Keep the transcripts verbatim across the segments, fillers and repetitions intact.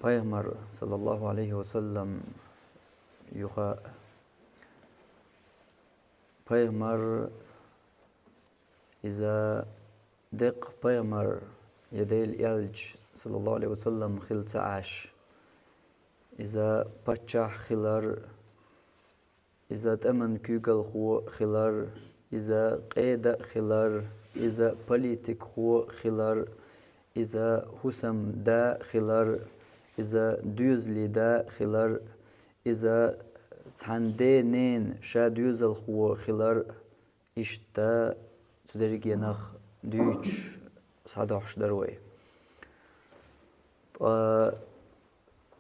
Пайхамар, саллаллаху алейхи ва саллам, юха пайхамар, иза декъ пайхамар, я Дела элча, саллаллаху алейхи ва саллам, хила ца Ӏаш, иза паччахь хилар, иза тӀеман куьйгалхо хилар, иза къеда хилар, иза политикхо хилар, иза хӀусамда хилар, иза доьзале да хилар, иза цхьан ден-ненан ша доьзалхо хилар, иштта цу дерригенах дуьйцуш схьадохьуш дара вай. Ткъа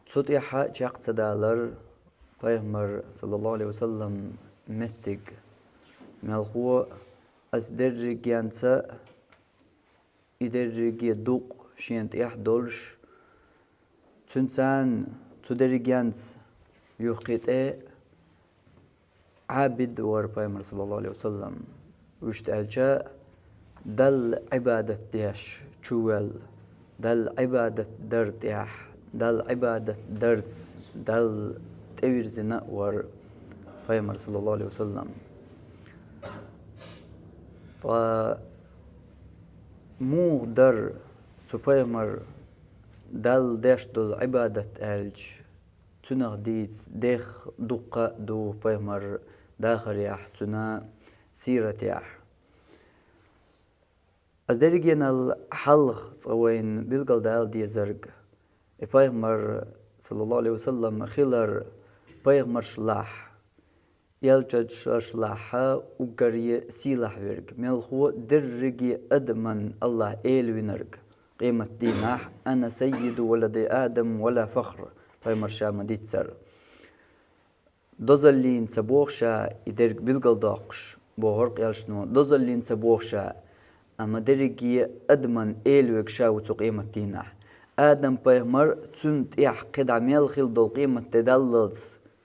цу тӀехьа чекх ца далар пайхамар, саллаллаху алейхи ва саллам, меттиг. Мелхо ас дерригенца и дерриге дукъ шен тӀехь долуш, цуьнца цу дерригенца юххе тӀе Ӏабид вара пайхамар, саллаллаху алейхи ва саллам. Вуьшта аьлча, Далла Ӏибадат деш чувелла, Далла Ӏибадат дар тӀехь, Далла Ӏибадат дарца, Далла тӀевирзина а вара пайхамар, саллаллаху алейхи ва саллам. Ткъа муха дара цу пайхамар Далла деш долу Ӏибадат аьлча, цунах дийца дех дуккха а ду пайхамар дахарехь, цуьнан сиратехь. Ас дерригенал хьалха цкъа вайна билгалдала дезарг, и пайхамар, саллаллаху алейхи ва саллам, хилар пайхамаршлахь, элчаншлахьа уггаре сийлахь верг, мелхо дерриге адаман Аллахь Эла винарг, къематдийнахь: «Ана саййиду валади Адам ва ла фахр», пайхамар ша ма-дийццара. Дозаллина ца боху ша, и дерг билгалдоккхуш, бохура элчано, дозаллина ца боху ша, амма дерриге адаман Эла верг ша ву цу къематдийнахь. Адам-пайхамар, цунна тӀехь кхидӀа мел хила долу къематде даллалц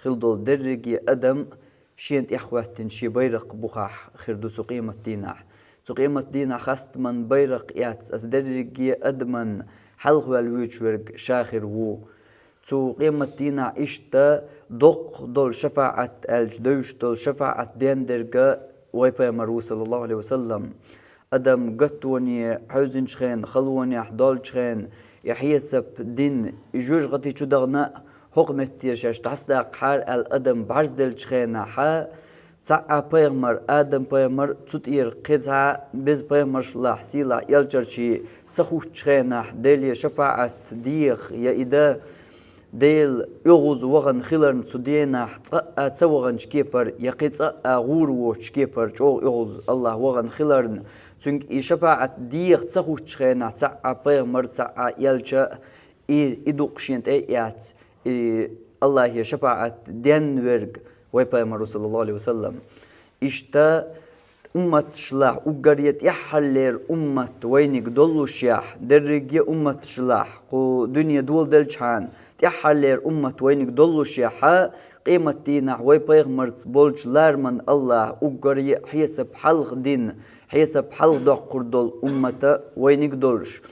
хила долу дерриге адам шена тӀехь хӀоьттина шен байракх бухахь хир ду цу къематдийнахь. Цу къематдийнахь хастаман байракх эцна ас дерриге адаман хьалхаваьлла воьдуш верг ша хир ву. Цу къематдийнахь иштта доккха долу шафаӀат аьлча девзаш долу шафаӀат ден дерг вай пайхамар ву, саллаллаху алейхи ва саллам. Адам гаттоне хьевзинчу хенахь, халонехь долчу хенахь, и хьесап дина, и жоьжахати чу дахана а, хӀокху метте шаьш дӀасадаккхахьара аьлла адам бӀаьрзделлачу хенахь, цхьа а пайхамар, Адам-пайхамар, цу тӀера кхин цхьа а беза пайхамаршлахь, сийлахь элчанчий ца хӀуттучу хенахь, Деле шафаӀат деха я и дан, Дела оьгӀаз вахана хиларна цу денахь, цкъа а ца ваханчу кепара я кхин цкъа а гӀур воцучу кепара чӀогӀа оьгӀаз Аллахь вахана хиларна, цуьнга и шафаӀат деха ца хӀуттучу хенахь, цхьа а пайхамар, цхьа а элча, и, и дукъ шен тӀе а эцна, и Аллахье шафаӀат ден верг вай пайхамар ву, саллаллаху алейхи ва саллам. Иштта умматашлахь уггаре тӀаьххьарлера уммат вайниг доллушехь, дерриге умматашлахь кху дуьне доладелчхьана тӀаьххьарлера уммат вайниг доллушехь, къематдийнахь вай пайхамарца болчу лараман Аллахь уггаре хьесап хьалха дина, хьесап хьалха доккхур долу уммата вайниг долуш.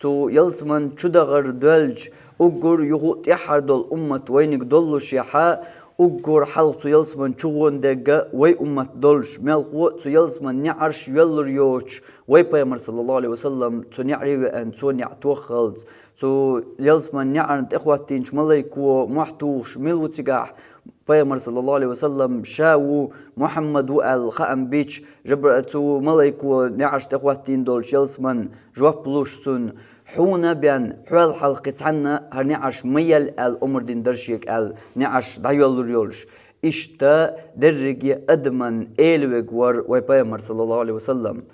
Цу ялсаман чу дахар доьлча, уггар юха а тӀаьххьара долу уммат вайниг доллушехь, уггар хьалха цу ялсаман чу гӀондерг вай уммат долуш, мелхо а цу ялсаман неӀарш йоьллур йоцуш, вай пайхамар, саллаллаху алейхи ва саллам, цу неӀаре веана, цо неӀ тоххалц, цу ялсаман неӀарна тӀехӀоттийначу малайко мохь тухуш мила ву цигахь, пайхамар, саллаллаху алейхи ва саллам, ша ву, Мухьаммад ву аьлла хаам бича, Жабра-, цу малайко неӀарш тӀехӀоттийна долчу ялсаман жоп луш цунна: «Хьуна бен хьол хьалха кхин цхьанна хӀара неӀарш ма елла», аьлла омра дина дара шега аьлла, неӀарш дӀайоьллур йолуш. Иштта дерриге адаман Эла верг вара вай пайхамар, саллаллаху алейхи ва саллам.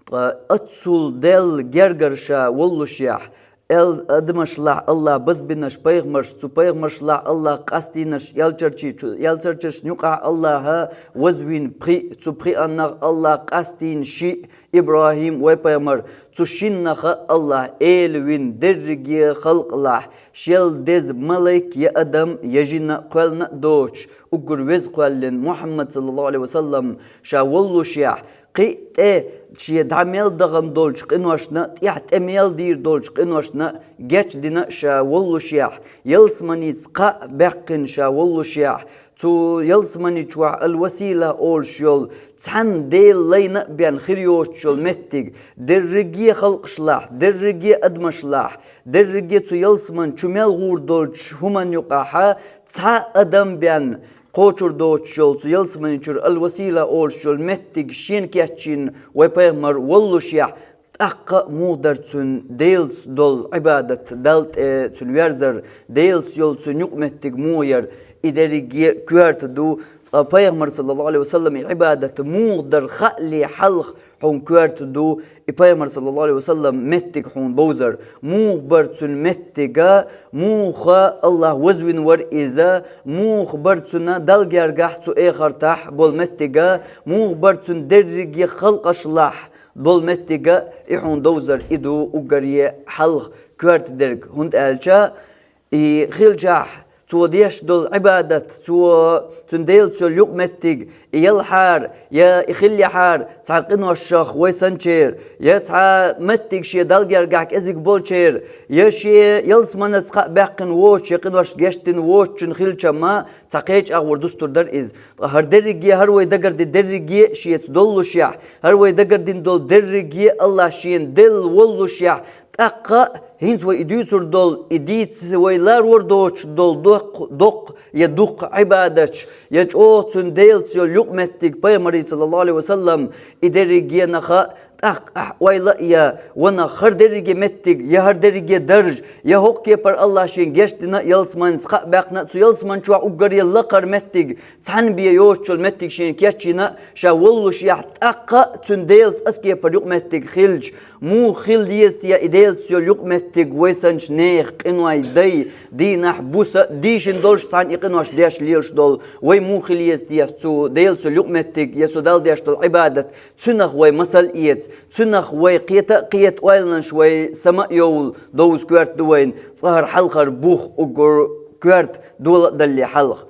Ткъа аццул Делла гергара ша воллушехь, Эл адамашлахь Аллахь базбинарш пайхамарш, цу пайхамаршлахь Аллахь къастийнарш элчарчий, цу элчарчашна юкъахь Аллахьа вазвина пхиъ, цу пхиъаннах Аллахь къастийна шиъ, ИбрахӀим, вай пайхамар, цу шиннаха Аллахь Эла вина дерриге халкъалахь, шел деза малайк я адам, я жина кхоьллина а доцуш, уггар веза кхоьллина Мухьаммад, саллаллаху алейхи ва саллам, ша воллушехь, кхин а тӀе шен дӀа мел дахана долчу къиношна, тӀаьхьа тӀе мел дийр долчу къиношна гечдина ша воллушехь, ялсаманица кхаъ баьккхина ша воллушехь, цу ялсамани чохь ал-Васила олуш йолу цхьанна Делан лайна а бен хир йоцуш йолу меттиг, дерриге а халкъашлахь, дерриге а адамашлахь, дерриге а цу ялсамани чу мел гӀур долчу хӀуманна юкъахь цхьа адам бен кхочур доцуш йолу цу ялсамани чуьра ал-Васила олуш йолу меттиг шена кечйина вай пайхамар воллушехь, тӀаккха а муха дара цуьнан Делаца долу Ӏибадат, Далла тӀе цуьнан верзар, Делаца йолу цуьнан юкъаметтиг муха яра, и дерриге а коьрта ду. Цкъа пайхамар, саллаллаху Ӏалайхи ва саллам, и Ӏибадат муха дара хаале хьалха хьуна коьрта ду и пайхамар, саллаллаху Ӏалайхи ва саллам, меттиг хьуна бовзар. Муха бара цуьнан меттиг а, муха Аллах вазвина вара иза, муха бара цуьнан Далла гергахь цу эхартахь болу меттиг а, муха бара цуьнан дерриге а халкъашлахь болу меттиг а, и хьуна довзар, и ду уггаре хьалха коьрта дерг, хӀунда аьлча и хилчахь, цо деш долу Ӏибадат, цо, цуьнан Делаца йолу юкъаметтиг, и ялхьара, я и хиллехьара цхьа къиношах вай санчеран, я цхьа меттиг шен Далла гергахь кӀезиг болчеран, я шен ялсаманица кхаъ баьккхина воцучу, я къинош гечдина воцучун хилча ма, цхьа кхечу агӀор дустур дара иза. Ткъа хӀара дерриге, хӀара вай дагардина дерриге а шеца доллушехь, хӀара вай дагардина долу дерриге а Аллах шена делла воллушехь, тӀаккха а хӀинца вай и дуьйцур долу, и дийца вай ларор доцуш долу доккха, доккха я дуккха Ӏибадаташ, я чӀогӀа цуьнан Делаца йолу юкъаметтиг, пайхамарий, саллаллаху Ӏалайхи ва саллам, и дерриге а наха тӀаккха ахь ойла а я, ванах хӀара дерриге меттиг, я хӀара дерриге дарж, я хӀокху кепара Аллах шена гечдина а, ялсаманица кхаъ баьккхина а, цу ялсамани чохь уггаре лакхара меттиг, цхьаьна бен йоцуш йолу меттиг шена кечйина а ша воллушехь, тӀаккха а цуьнан Делаца оцу кепара юкъаметтиг хилча, муха хила еза те и Делаца йолу юкъаметтиг вай санчу нехан, къинойн дай, дийнахь, буса дийшина долуш цхьаьна и къинош деш лелаш долу, вай муха хила еза те цу Делаца йолу юкъаметтиг, я цу Далла деш долу Ӏибадат, цуьнах вай масал а эца, цуьнах вай кхета а кхета, ойланаш вай сама а йовла, довза коьрта ду вайна, цкъа хӀара хьалхара бух уггар коьрта дола а далале хьалха.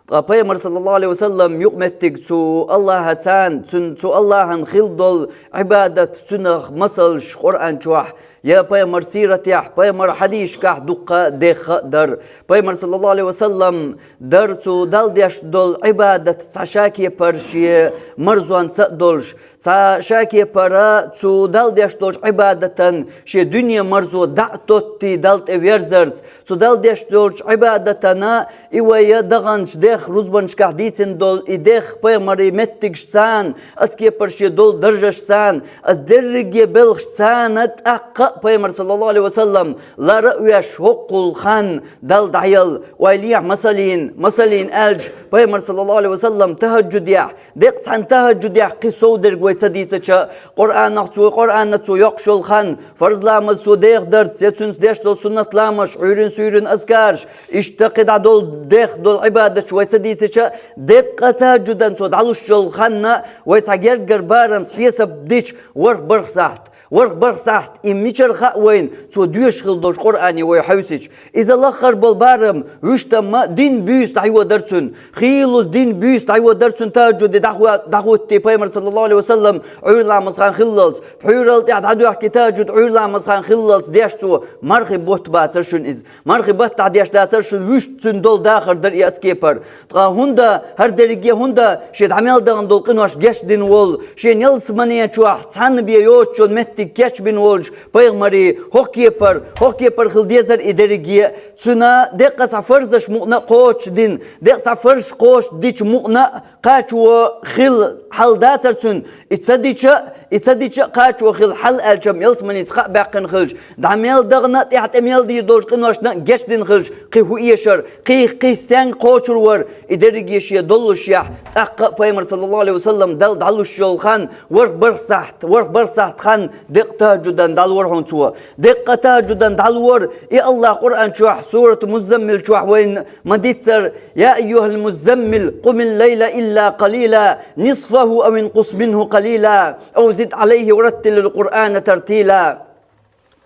Ткъа пайхамар, саллаллаху Ӏалайхи ва саллам, юкъаметтиг цу Аллахьаца, цуьнан, цу Аллахьан хила долу Ӏибадат, цуьнах масалш Къуръан чохь, я пайхамар сиратехь, пайхамар хьадисашкахь дуккха дехха а дара. Пайхамар, саллаллаху Ӏалайхи ва саллам, дара цу Далла деш долу Ӏибадат цхьа ша кепара шен марзонца а долуш, цхьа ша кепара цу Далла деш долчу Ӏибадатан шен дуьне марзо дӀа а тоттий Далла тӀе верзарца, цу Далла деш долчу Ӏибадатана и вай даханчу дехха рузбанашкахь дийцина долу и дехха пайхамарийн меттигашца, оцу кепара шен долу даржашца, оцу дерриге белхашца тӀаккха а пайхамар, саллаллаху Ӏалайхи ва саллам, лара а веш, хӀоккхул хан Далла дӀаяла, ойла ехьа, масаллин, масаллин аьлча, пайхамар, саллаллаху Ӏалайхи ва саллам, тахӀаджудехь, деккъа цхьана тахӀаджудехь кхин сов дерг вай ца дийцича, Къуръанах цо, Къуръанна цо йоккхуш йолу хан, фарз ламаз цо деха дарца, я цуьнца деш долу суннат ламазаш, Ӏуьйрин-суьйрин азкараш, иштта кхидӀа долу, деха долу Ӏибадаташ вай ца дийцича, деккъа тахӀаджудан цо дӀалуш йолу ханна вай цхьа гергара барамца хьесап дича, ворхӀ-бархӀ сахьт. ВорхӀ-бархӀ сахьт, и мичара хаьа вайна, цо доьшуш хила долчу Къуръане вай хьаьвсича? Иза лаххара болу барам, вуьштамма дин буьйса дӀайодар цуьнан. Хийлаза дин буьйса дӀайодар цуьнан, тахӀаджуде дӀахо-, дӀахӀуттий пайхамар, саллаллаху Ӏалайхи ва саллам, Ӏуьйра ламаз хан хиллалц, пхьуьйрал тӀехь дӀадоьхкий тахӀаджуд Ӏуьйра ламаз хан хиллалц деш цо, мархи бутт бацара шуна иза. Мархи баттахь деш дацара шуна, вуьшта цуьнан долу дахар дара и оцу кепара. Ткъа хӀунда, хӀара дерриге а хӀунда, шен дӀа мел дахана долу къинош гечдина волу, шен ялсамане чохь цхьанна бен йоцучун меттиг кечбина волчу пайхамаре хӀокху кепара, хӀокху кепара хила дезара и дерриге а, цуьнан деккъа цхьа фарзаш мукъана а кхочушдина, деккъа цхьа фарзаш кхочушдича мукъана а кхачо хила хьал дацара цуьнан, и ца дича а, и ца дича а кхачо хила хьал аьлча-м, ялсаманица кхаъ баьккхина хилча, дӀа мел дахана а, тӀаьхьа тӀе мел дийр долчу къиношна а гечдина хилча, кхин хӀун эшара, кхин, кхин стенга кхочур вара, и дерриге шен доллушехь, тӀаккха а пайхамар, саллаллаху Ӏалайхи ва саллам, Далла дӀалуш йолу хан, ворхӀ-бархӀ сахьт, ворхӀ-бархӀ сахьт хан деккъа тахӀаджудан дӀалора хьуна цо. Деккъа тахӀаджудан дӀалора, и Аллах Къуръан чохь, сурат Муззаммил чохь вайна ма диццара: «يا أيها المزمل، قم الليل إلا قليلا، نصفه أو انقص منه قليلا، أو زد عليه ورتل القرآن ترتيلا».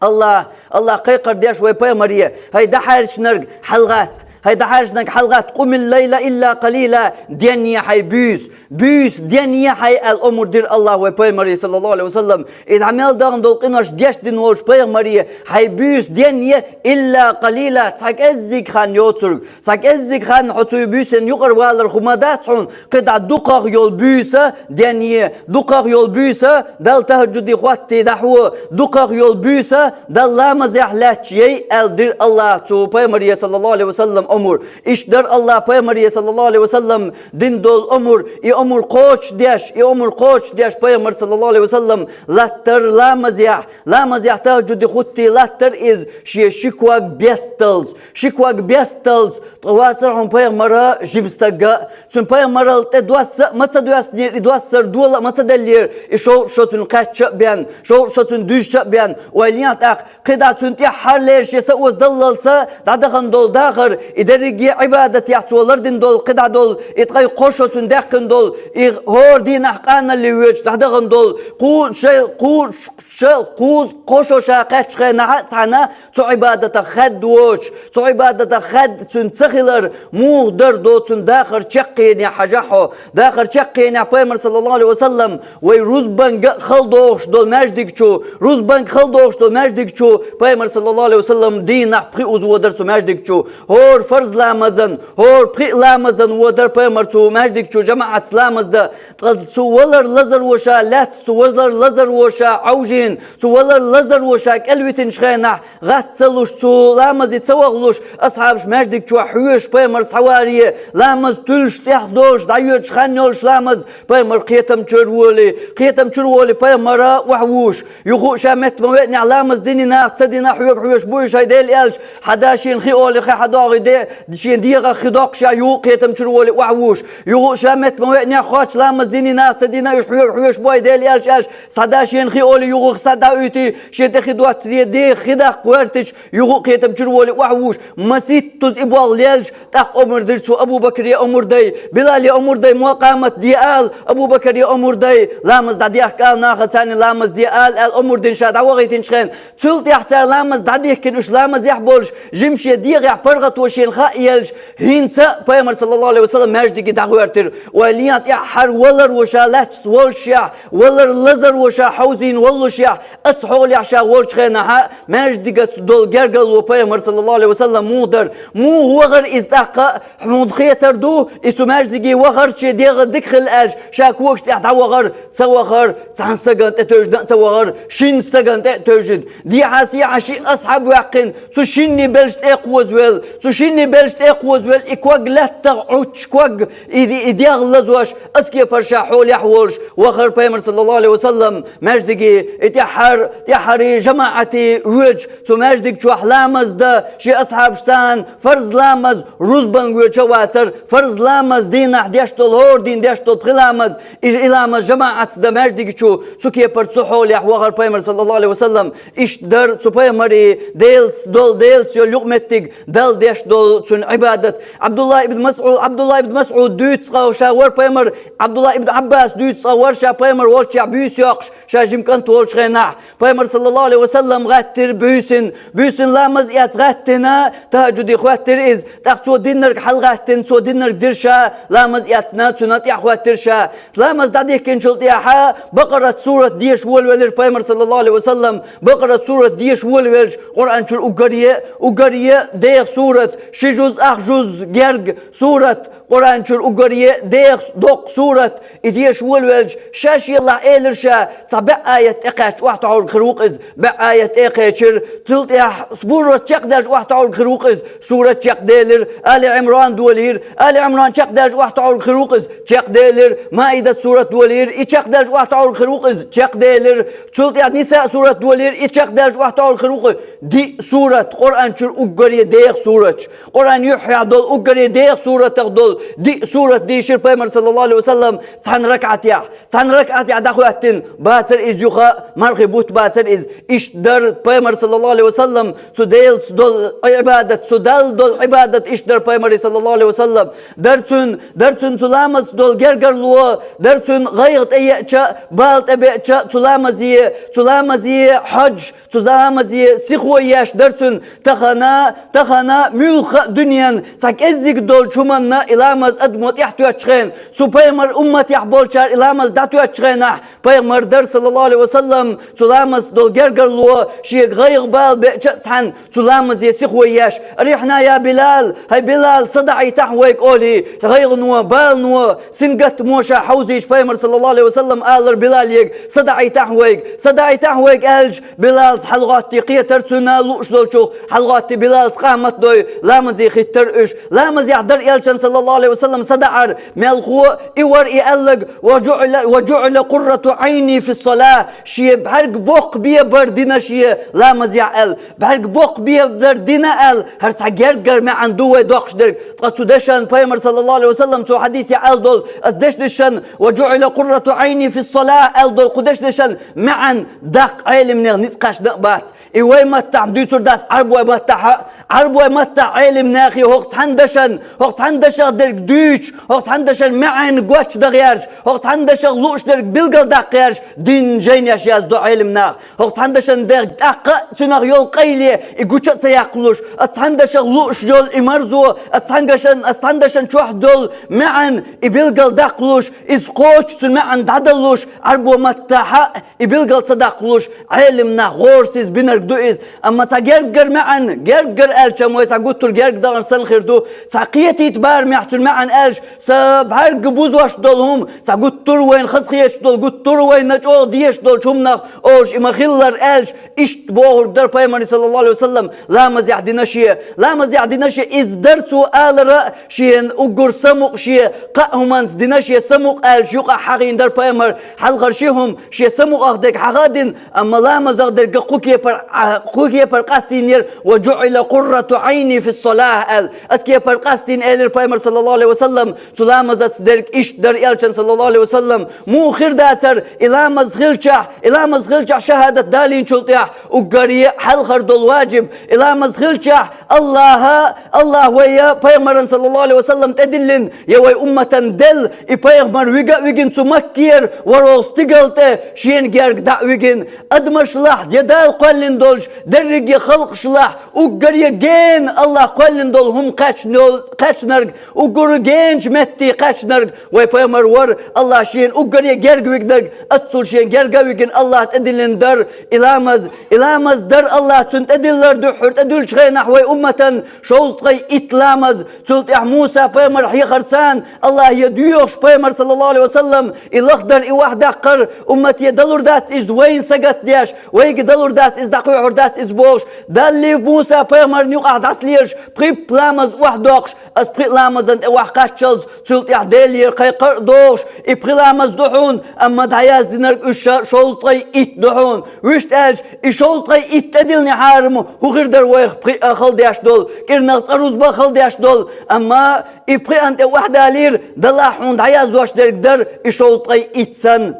Аллах, Аллах кхайкхар деш вай пайхамаре: «ХӀай дӀахьаьрчинарг, хьалагӀатта, хьай дӀахьаьрчинарг хьалгӀатта, قم الليل إلا قليلا, денъе хьай буьйса, буьйса денъе хьай, аьлла омар дир Аллахьа вай пайхамаре, саллаллаху Ӏалайхи ва саллам. И дӀа мел дахана дола къинош гечдина волча пайхамаре, хьай буьйса денъе, إلا قليلا, цхьа кӀеззиг хан йоцург, цхьа кӀеззиг хан хьо цу буьйсанна юкъара валар хӀума дац хьона, кхидӀа дукхагӀа йола буьйса денъе, дукхагӀа йола буьйса Далла тахӀажжуде хӀотте дӀахьо, дукхагӀа йола буьйса Далла ламазехь лаьтташ яй, аьлла дир Аллахьа цу пайхамаре, саллаллаху Ӏалайхи ва саллам, омар. Иштта дар Аллахьа пайхамаре, саллаллаху Ӏалайхи ва саллам, дина дола омар, и омар кхочушдеш, и омар кхочушдеш пайхамар, саллаллаху Ӏалайхи ва саллам, латтар ламазехь, ламазехь тахӀажжуде хӀотте латтар из шен ши ког бесталца, ши ког бесталца, ткъа вацар хьона пайхамар жима стаг а. Цун пайхамарал тӀе доссар а ма ца доссадера, и доссар дола а ма ца деллера, и шовзткъа шо цунна кхаьчча а бен, шовзткъа шо цунна дуьзча а бен, ойла е тӀаккха, кхидӀа цунна тӀехьа хьаллераш я са оза даллалца дӀадахана дола дахар, и дерриге Ӏибадатехь цо лардина дола, кхидӀа дола, и ткъе кхо шо цунна даьккхина дола, и хӀора дийнахь къанале воьдуш дӀадахана дола, кху шо, кху шо, кху кхо шо ша кхаьчча хенахь а цхьана цу Ӏибадатах хаьдда воацаш, цу Ӏибадатах хаьдда цуьнан ца хилар муха дар доцун дахар чаккхенехь хьажахь хьо. Дахар чаккхенехь пайхамар, саллаллаху Ӏалайхи ва саллам, вай рузбанга а хала догӀуш долу маьждиг чу, рузбанга хала догӀуш долу маьждиг чу пайхамар, саллаллаху Ӏалайхи ва саллам, дийнахь пхиъ уза водар цу маьждиг чу. ХӀора фарз ламазан, хӀора пхиъ ламазан водар пайхамар цу маьждиг чу жамаӀатца ламаз дан. Ткъа цу валар лазаро ша лаьцна, цу валар лазаро ша Ӏовжийна, цу валар лазаро ша кӀелвитинчу хенахь, гӀатта ца луш, цу ламазе ца вахалуш, асхьабаш маьждиг чохь хьоьжуш пайхамар схьаваре, ламаз туьллуш тӀехь долуш, дӀайоьдуш хан йолуш ламаз пайхамар кхетам чуьра волий, кхетам чуьра волий пайхамар охьавуш. Юха а ша метта ма веанехь, ламаз динехь, ца динехь хьоьга хьоьжуш бу уьш, хӀай Делан элча, хьан да шена хи олий, хьан догӀий де, шен дегӀах хи доккхуш, ша юха а кхетам чуьра волий охьавуш. Юха а ша метта ма веанехь, хоттуш ламаз динехь, ца динехь уьш хьоьга хьоьжуш бу, хӀай Делан элча, аьлча, схьадан шена хи олий, юха схьадан уьйтий, шен тӀе хи доццаде, дегӀах хи даккха гӀоьртича, юха а кхетам чуьра волий охьавуш. Масийттаза и болх лелча, тӀаккха омар дира цо Абу-Бакаре, омар дай, Билале, омар дай, мо къамат де ала, Абу-Бакаре, омар дай, ламаз дӀадехка ала нахаца, царна ламаз де ала, аьлла омар дина ша дӀавахийтинчу хенахь, цул тӀаьхьа цара ламаз дӀадихкина, уьш ламазехь болуш, жимачу дегӀехь паргӀато шена хаа елча, хӀинца а пайхамар, саллаллаху Ӏалайхи ва саллам, маьждиге дӀагӀоьртира. Ойла е, тӀаьххьара валаро ша лаьтташ воллушехь, валар лазаро ша хьовзийна воллушехь, оцу хьолехь ша волчу хенахь а, маьждигаца долу гергарло пайхамар, саллаллаху Ӏалайхи ва саллам, муха дара, муха вахара иза тӀаккха а, хьуна хетар ду, и цу маьждиге вахара, шен дегӀ дика хила аьлча, ша когаш тӀехь дӀавахара, ца вахара, цхьана стагана тӀе тевжина а ца вахара, шина стагана тӀе а тевжина. Дехьа-сехьа ши асхьаб ваьккхина, цу шинне белш тӀе а кхозавелла, цу шинне белш тӀе а кхозавелла, и ког лаьттах Ӏуттуш ког, и, и дегӀ лазош, оцу кепара ша хьолехь а волуш, вахара пайхамар, саллаллаху Ӏалайхи ва саллам, маьждиге, и тӀаьххьара, тӀаьххьара жамаӀате воьдуш, цу маьждиг чохь ламаз дан, шен асхьабашца цхьана фарз ламаз, рузбан воьдуш а вацара, фарз ламаз дийнахь деш долу, хӀора дийнахь деш долу пхи ламаз, и, и ламаз жамаӀатца дан маьждиг чу, цу кепара цу хьолехь вахара пайхамар, саллаллаху Ӏалайхи ва саллам. Иштта дара цу пайхамаре Делаца долу, Делаца йолу юкъаметтиг, Далла деш долу цуьнан Ӏибадат. Ӏабдулла ибн МасӀуд, Ӏабдулла ибн МасӀуд дуьйцу цкъа ша вара пайхамар, Ӏабдулла ибн Ӏаббас дуьйцу цкъа вара ша пайхамар волччехь буьйса йоккхуш, ша жима кӀант волчу хенахь. Пайхамар, саллаллаху Ӏалайхи ва саллам, гӀаттира буьйсина, буьйсина ламаз эцна гӀаттина, тахӀажжуде хӀоьттира иза, тӀаккха цо диннарг хьалагӀаттина, цо диннарг дира ша, ламаз эцна, цунна тӀаьхьа хӀоьттира ша. Ламаз дӀадихкинчул тӀаьхьа Бакъарат сурат деша волавелира пайхамар, саллаллаху Ӏалайхи ва саллам. Бакъарат сурат деша волавелча, Къуръан чуьра уггаре, уггаре дегӀа сурат, ши жуз, ах жуз герга сурат, Къуръан чуьра уггаре дегӀа доккха сурат, и деша волавелча, ша шелахь элира ша, цхьа бӀе аят тӀекхаьчча охьатаӀорг хир ву-кх иза, бӀе аят тӀе а кхечира, цул тӀаьхьа сурат чекхдаьлча охьатаӀорг хир ву-кх иза, сурат чекхделира, Али Ӏимран долийра, Али Ӏимран чекхдаьлча охьатаӀорг хир ву-кх иза, чекхделира, Маидат сурат долийра, и чекхдаьлча охьатаӀорг хир ву-кх иза, чекхделира, цул тӀаьхьа Ниса сурат долийра, и чекхдаьлча охьатаӀорг хир ву-кх иза, диъ сурат, Къуръан чуьра уггаре дегӀа сурат. Къуръан юьххьехь долу уггаре дегӀа суратах долу диъ сурат дийшира пайхамар, саллаллаху Ӏалайхи ва саллам, цхьана ракаӀатехь. Цхьана ракаӀатехь дӀахӀоьттина, бацара иза юха а, мархи бутт бацара иза. Иштта дара пайхамар, саллаллаху Ӏалайхи ва саллам, цу Делаца долу Ӏибадат, цу Далла долу Ӏибадат иштта дара пайхамаре, саллаллаху Ӏалайхи ва саллам. Дара цуьнан, дара цуьнан цу ламазца долу гергарло, дара цуьнан гӀайгӀа тӀееача, бала тӀебеача, цу ламазе, цу ламазе хьожуш, цу ламазе сихо еш дара цуьнан. Тахана, тахана муьлха Ха дуьнен цхьа кӀеззиг долчу хӀуманна и ламаз адамо тӀехь тоьттуш хенахь, цу пайхамар умматехь болчара и ламаз дӀатоьттуш хенахь, пайхамар дара, саллаллаху алейхи ва саллам, цу ламаз долу гергарло шега гӀайгӀа бала беача а цхьаьна цу ламазе сихо еш: «Арихьна я Билал, хӀай Билал, са даӀийтахьа вайга», — олий, гӀайгӀано, балано, сингаттамо ша хьовзийча, пайхамар, саллаллаху алейхи ва саллам, алара Билалега: «Са даӀийтахьа вайга, са даӀийтахьа вайга», — аьлча, Билалс хьалагӀоттий кхетар цунна лууш долчух, хьалагӀоттий Билалс къамат дой, ламазе хӀиттар уьш. Ламазехь дара элчан, саллаллаху алейхи ва саллам, садаӀар, мелхо а, и вар и аьлларг: «Ва жуӀила, ва жуӀила къуррату Ӏайни фи ссалаъ». Шен бӀаьрг боккха бе бар дина шен ламазехь аьлла. БӀаьрг боккха бе бар дина аьлла, хӀара цхьа гергара маьӀна ду вай доккхуш дерг. Ткъа цу дешан пайхамар, саллаллаху алейхи ва саллам, цу хьадисехь аьлла долу: «Ас дешдешан, ва жуӀила къуррату Ӏайни фи ссалаъ», аьлла долу кху дешдешан маьӀна даккха Ӏелимнех ницкъ кхаьчна а бац. И вай маттахь дуьйцур дац, Ӏарбой маттахь а, Ӏарбой маттахь Ӏелимнахе хӀокху цхьана дашан, хӀокху цхьана дашах дерг дуьйцуш, хӀокху цхьана дашан маьӀна гочдан гӀерташ, хӀокху цхьана дашах лууш дерг билгалдаккха гӀерташ дин жайнеш яздо Ӏелимнаха. ХӀокху цхьана дашан дерг тӀаккха а цуьнах йолу къайле и гуча а ца яккхалуш, а цхьана дашах лууш йолу и марзо, а цхьана дашан, а цхьана дашан чохь долу маьӀна и билгалдаккхалуш, иза кхочуш цуьнан маьӀна дӀадаллуш, Ӏарбой маттахь а и билгал ца даккхалуш, Ӏелимнах гӀорасиз бинарг ду иза. Амма цхьа герггара маьӀна, герггара аьлча, вай цхьа гуттар герга дахар санна хир ду, цхьа кхетийта барамехь цуьнан маьӀна аьлча, сан бӀаьрг бузош долу хӀума, цхьа гуттар а вайна хазахеташ долу, гуттар а вайна чӀогӀа дезаш долчу хӀуманах олуш и ма-хиллара аьлча, иштта бохург дара пайхамар, саллаллаху алейхи ва саллам, ламазехь дина шен, ламазехь дина шен, иза дара цо алара а, шена уггар самукъа шен кхаа хӀуманца дина шен самукъа аьлча, юкъахь хьахийна дара пайхамар, хьалхара ши хӀума шен самукъах дерг хьаха а дина, амма ламазах дерг кху кепара, а, кху кепара къастийнера: «Ва жуӀила къуррату Ӏайни фи ссалаъ», аьлла. Ас кепара къастийна, элира пайхамар, саллаллаху алейхи ва саллам, цу ламазаца дерг иштта дара элчан, саллаллаху алейхи ва саллам. Муха хир дацара, и ламаз хилчахь, и ламаз хилчахь шахӀадат далийначул тӀаьхьа уггаре а хьалхара долу ваджиб, и ламаз хилчахь, Аллаха, Аллах вай я пайхамаран, саллаллаху алейхи ва саллам, тӀедиллина, я вай умматан делла, и пайхамар вига а вигина цу Маккера, ворхӀалгӀа стигал тӀе шена герга дӀа а вигина, адамашлахь, я Дала кхоьллина долчу дерриге халкъашлахь, уггаре гена Аллах кхоьллина долу хӀума кхаьчна йол-, кхаьчнарг, уггар геначу метте кхаьчнарг вай пайхамар вара, Аллах шена уггаре герга вигнарг, аццул шена герга а вигина Аллах тӀедиллина дара и ламаз. И ламаз дара Аллах цунна тӀедиллар дуьххьара тӀедуьллучу хенахь вай умматан шовзткъе итт ламаз. Цул тӀаьхьа Муса пайхамар хьехарца, Аллахе доьхуш пайхамар, саллаллаху алейхи ва саллам, и лахдар, и охьадаккхар, уммате далур дац иза вайна сагатдеш, вайга далур дац иза, дӀакхоьхьур дац иза бохуш, Далли Муса пайхамарна юкъахь дӀасалелаш, пхи ламаз охьадоккхуш, ас пхи ламазан тӀе охьакхаччалц, цул тӀаьхьа Делера кхайкхар а дохуш, и пхи ламаз ду хьуна, амма дӀаяздинарг уьш ша шовзткъе итт ду хьуна. Вуьшта аьлча, и шовзткъе итт тӀедиллинехьара-м хӀун хир дара вайх пхиъ а хала деш долу, кӀирнах цӀа рузба а хала деш долу, амма и пхиъан тӀе охьадалийра, делахь хьуна дӀаяздеш дерг дара и шовзткъе итт санна.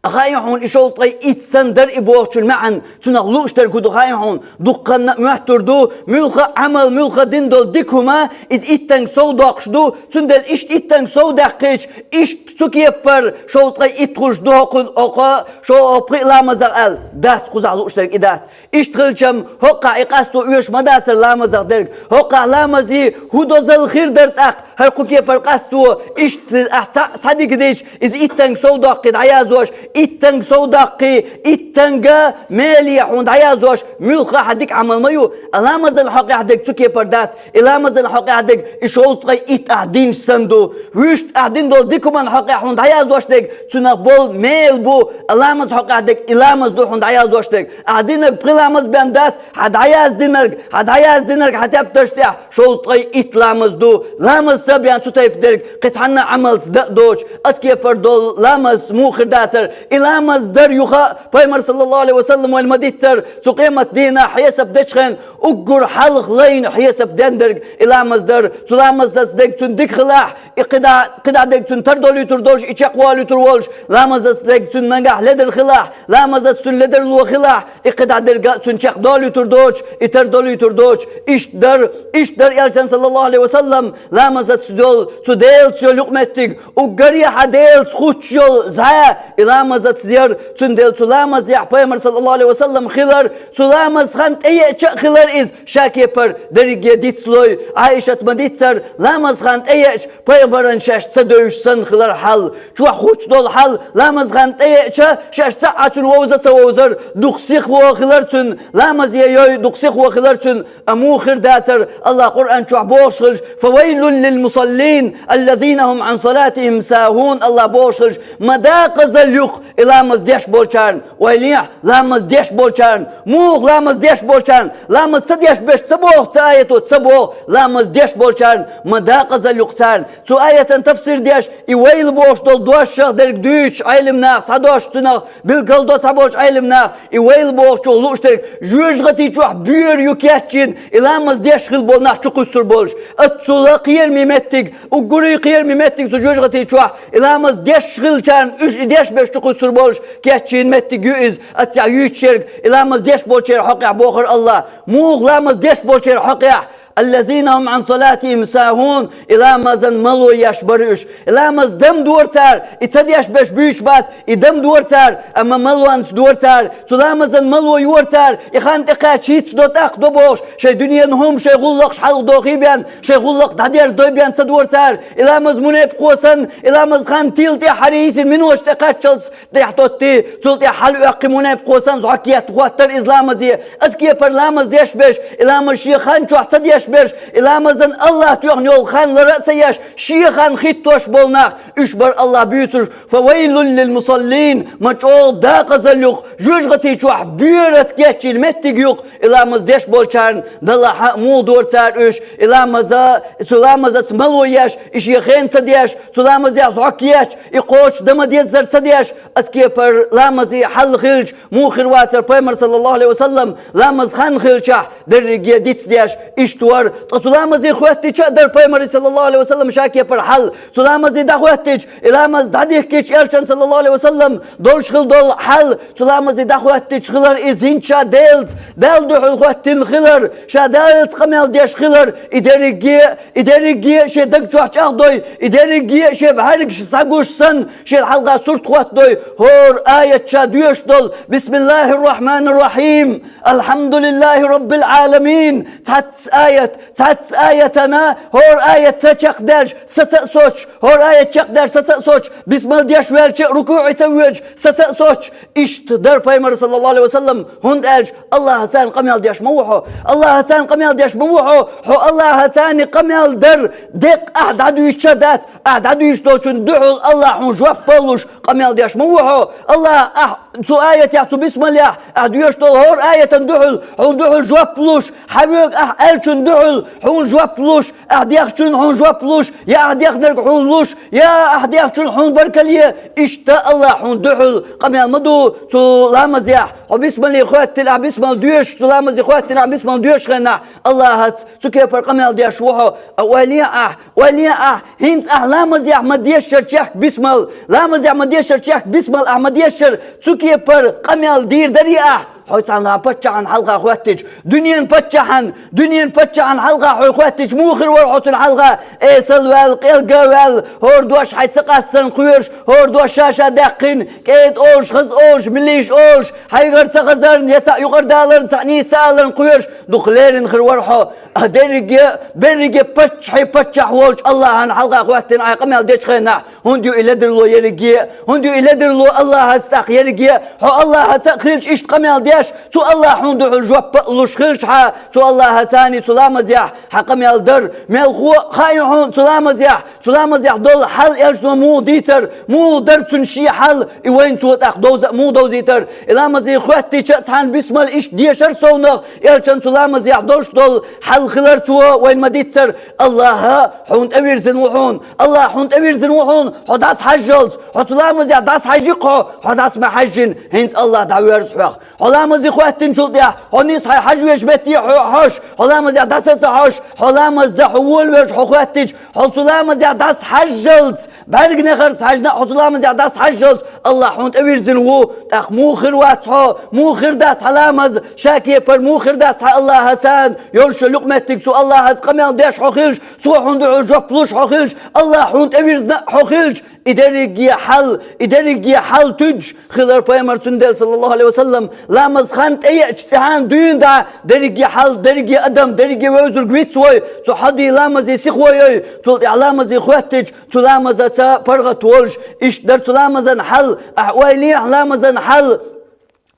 Хаьий хьуна и шовзткъе итт санна дара и бохучун маьӀна, цунах лууш дерг хӀун ду хаьий хьуна, дуккханна а моьттур ду, муьлхха а Ӏамал, муьлхха а дина долу дика хӀума, иза иттанга сов доккхуш ду, цундела иштта иттанга сов даьккхича, иштта цу кепара шовзткъе итт хуьлуш ду хӀокху, хӀокху, шо-, хӀокху пхи ламазах аьлла, дац кхузахь лууш дерг и дац. Иштта хилчам, хӀокхахь и къасто оьшуш ма дацара ламазах дерг. ХӀокхахь ламазе хӀун дозалла хир дара тӀаккха, хӀара кху кепара къасто, иштта ахь ца, ца дика дича, иза иттанга сов доккхий дӀаяздеш, иттанга сов доккхий, иттанга меле хьуна дӀаяздеш, муьлхха а хьан дика Ӏамал ма ю, а ламазан хьокъехь дерг цу кепара дац. И ламазан хьокъехь дерг и шовзткъе итт ахь динча санна ду. Вуьшта ахь дина долу дика хӀуманна хьокъехь хьуна дӀаяздеш дерг, цунах болу мел бу, а ламаз хьокъехь дерг и ламаз ду хьуна дӀаяздеш дерг. Ахь динарг пхи ламаз бен дац, хьан дӀаяздинарг, хьан дӀаяздинарг хьан тептарш тӀехь шовзткъе итт ламаз ду. Ламаз ца бен цу тайпа дерг кхин цхьанна а Ӏамалца дан а доцуш, ас кепара долу ламаз муха хир дацара. И ламаз дара юха а, пайхамар, саллаллаху алейхи ва саллам, вайна ма-диццара, цу къемат дийнахь хьесап дечу хенахь, уггар хьалха лайна хьесап дендерг и ламаз дара. Цу ламазаца дерг цуьнан дика хилахь, и кхидӀа, кхидӀа дерг цуьнан тардолуьйтур долуш, и чекхволуьйтур волуш, ламазаца дерг цуьнан нагахь ледар хилахь, ламазаца цуьнан ледарло хилахь, и кхидӀа дерг а цуьнан чекхдолуьйтур доцуш, и тардолуьйтур доцуш. Иштта дара, иштта дара элчан, саллаллаху алейхи ва саллам, ламазаца йолу, цу Делаца йолу юкъаметтиг, уггаре хьан Делаца хуттуш йолу зӀе и ламазаца дара, цундела цу ламазехь пайхамар, саллаллаху Ӏалайхи ва саллам, хилар, цу ламаз хан тӀееача а хилар иза, ша кепара дерриге дицлой, Ӏайшат ма-диццара, ламаз хан тӀееача пайхамарна шаьш ца девзаш санна хилар хьал, чохь хуттуш долу хьал, ламаз хан тӀееача шаьш цхьа а цуьнан вовза а ца вовзара, дукха сиха вон хилар цуьнан, ламазе йой дукха сиха вон хилар цуьнан, а муха хир дацара, Аллах Къуръан чохь бохуш хилча: «Фавайлун лил мусаллин, аллазина хум ан салатихим сахун», Аллах бохуш хилча, ма дакъазалла ю-кх и ламаз деш болчарна, ойла ехьа, ламаз деш болчарна, муха ламаз деш болчарна, ламаз ца деш берш ца боху цу аято, ца боху, ламаз деш болчарна, ма дакъазалла ю-кх царна. Цу аятан тафсир деш, и вайла бохуш долу дош шех дерг дуьйцуш Ӏелам наха, схьадош цунах, билггал до цхьаболчу Ӏелам наха, и вайла бохучух лууш дерг, жоьжахати чохь боьра ю кечйина, и ламаз деш хилла болу нах чукхуссур болуш. Оццула кхераме меттиг, уггаре кхераме меттиг цу жоьжахати чохь, и ламаз деш хиллачарна, уьш и деш берш чукхуссур болуш, кечйина меттиг ю иза, оццехь юьйцуш ерг, и ламаз деш болчеран хьокъехь бохура Аллах. Муха ламаз деш болчеран хьокъехь? «Аллазина хум ан салатихим сахун», и ламазан мало еш бара уьш. И ламаз дам дора цара, и ца деш берш буьйцуш бац, и дам дора цара, амма малонца дора цара, цу ламазан мало йора цара, и хан тӀекхаьчча хӀинцца до, тӀаккха до бохуш, шайн дуьненан хӀума, шайн гӀуллакхаш хьалха дохий бен, шайн гӀуллакх дӀадерзадой бен ца дора цара, и ламаз мунепакъо санна, и ламаз хан тила тӀехь хьарийсина миноташ тӀекхаччалц, тӀехь тоттий, цул тӀехь хьалаоьккхий мунепакъо санна, зӀок етта хӀоттара иза ламазе. Аса кепара ламаз деш берш, и ламаз шен хан чохь ца деш берш, и ламазан Аллах тоьхна йолу хан лара а ца еш, шен хан хӀиттош болу нах, уьш бара Аллах буьйцурш: «Фавайлун лил мусаллин», ма чӀогӀа дакъазалла ю-кх, жоьжахати чохь боьраца кечйина меттиг ю-кх, и ламаз деш болчарна, делахь а муха дора цара уьш, и ламаза, цу ламазаца мало еш, и шен хен ца деш, цу ламазехь зӀок еш, и кхочуш дан ма-деззара ца деш, аса кепара ламазе хьал хилча, муха хир вацара пайхамар, саллаллаху Ӏалайхи ва саллам, ламаз хан хилчахь, дерриге дицдеш, иштта вара. Ткъа цу ламазе хоьттича а дара пайхамаре, саллаллаху Ӏалайхи ва саллам, ша кепара хьал. Цу ламазе дӀахоьттича, и ламаз дӀадихкича, элчан, саллаллаху Ӏалайхи ва саллам, долуш хилла долу хьал, цу ламазе дӀахоьттича хилар иза хӀинца ша Делаца, Далла дуьхьал хоьттина хилар, ша Даллаца къамел деш хилар, и дерриге, и дерриге шен даг чохь чӀагӀдой, и дерриге шен бӀаьргаш схьагуш санна, шен хьалха сурт хӀоттадой, хӀора аят ша доьшуш долу: «Бисмиллахир-рахманир-рахим, алхьамдулиллахи раббил Ӏаламин». Цхьацца аят, цхьацца аятана, хӀора аят ца чекхдаьлча, саца а соцуш, хӀора аят чекхдаьлча, саца а соцуш, бисмал деш ваьлча а, рукуӀе ца воьдуш, саца а соцуш, иштта дара пайхамар, саллаллаху Ӏалайхи ва саллам, хӀунда аьлча Аллахьаца къамел деш ма ву хьо. Аллахьаца къамел деш ма ву хьо. Хьо Аллахьаца къамел дар, деккъа ахь дӀадуьйцуш а дац, ахь дӀадуьйцуш долчун дуьхьал Аллахь хьуна жоп а луш къамел деш ма ву хьо. Аллахь ахь цу аятехь, цу бисмалехь, ахь доьшуш долу хӀора аятан дуьхьал, хьуна дуьхьал жоп луш, хьан воьгу ахь аьллачун дуьхьал хьуна жоп луш, ахь дехначун хьуна жоп луш, я ахь дехнарг хьуна луш, я ахь дехначун хьуна баркалла е, иштта Аллахь хьуна дуьхьал къамел ма ду цу ламазехь. Хьо бисмале хоьттина ахь бисмал доьшуш, цу ламазе хоьттина ахь бисмал доьшуш хенахь, Аллахьаца цу кепара къамел деш ву хьо, а ойла е ахь, ойла е ахь, хӀинца ахь ламазехь ма дешшара чехка бисмал, ламазехь ма дешшара чехка бисмал ахь ма дешшара, цу кепара къамел дийр дарий ахь? Хьо цхьана паччахьан хьалха хоьттича, дуьненан паччахьан, дуьненан паччахьан хьалха хьо хоьттича, муха хир вара хьо цунна хьалха? Эсала ваьлла, къелга а ваьлла, хӀора дош хьайн ца къастарна кхоьруш, хӀора дош ша-ша даьккхина, кӀеда олуш, хаза олуш, милийша олуш, хьайгара ца хазарна, я цхьаъ юкъара даларна, цхьаъ нийса ца аларна кхоьруш, дукха леррина хир вара хьо. А дерриге, берриге паччахьийн паччахь волчу Аллахьан хьалха хоьттина ахь къамел дечу хенахь, хӀунда ю и ледарло ерриге а? ХӀунда ю и ледарло Аллахьаца тӀаккха ерриге а? Хьо Аллахьаца а хилча иштта къамел деш, цу Аллахь хьуна дуьхьал жоп а луш хилчахьа, цу Аллахьаца цу ламазехь хьан къамел дар. Мелхо а хаьа хьуна цу ламазехь, цу ламазехь долу хьал элчано муха дийцар, муха дара цуьнан шен хьал, и вайна цо тӀаккха довза а муха довзийтар. И ламазе хоьттича а цхьана бисмал иштта дешара совнах, элчан цу ламазехь долуш долу хьал хилар цо вайна ма-дийццара. Аллахьа хьуна тӀевирзина ву хьуна, Аллахь хьуна тӀевирзина ву хьуна, хьо дӀасахьаьжжалц, хьо цу ламазехь дӀасахьаьжжи-кх хьо, хьо дӀаса ма хьаьжжина, хӀинца Аллахь дӀавоьрзу хьох. Хьо ламазе хоттинчул тӀехьа, хьо нийса хьай хьажа везаш метте хьо-, хьожаш, хьо ламазехь дӀаса ца хьожаш, хьо ламаз дан хьо волавелча хьо хоттича, хьо цу ламазехь дӀасахьажжалц, бӀаргнехарца хьаьжна а хьо цу ламазехь дӀасахьажжалц, АллахӀ хьуна тӀавирзина ву, тӀаккха муха хир вац хьо, муха хир дац хьа ламаз, ша кепара муха хир дац хьа АллахӀаца, йолуш йолу юкъаметтиг цу АллахӀаца къамел деш хьо хилча, цо хьуна дуьхьал жоп луш хьо хилча, АллахӀ хьуна тӀавирзина а хьо хилча, и дерриге хьал, и дерриге хьал туьдуш хилар пайхамар, цундела, саллаллаху Ӏалайхи ва саллам, ламаз хан тӀееача тӀаьхьа дуьйна дӀа, дерриге хьал, дерриге адам, дерриге вевзарг вицвой, цу хьодий ламазе сихо йой, цул тӀаьхьа ламазе хоьттича, цу ламазаца паргӀат волуш, иштта дара цу ламазан хьал, ахьа ойла ехьа ламазан хьал.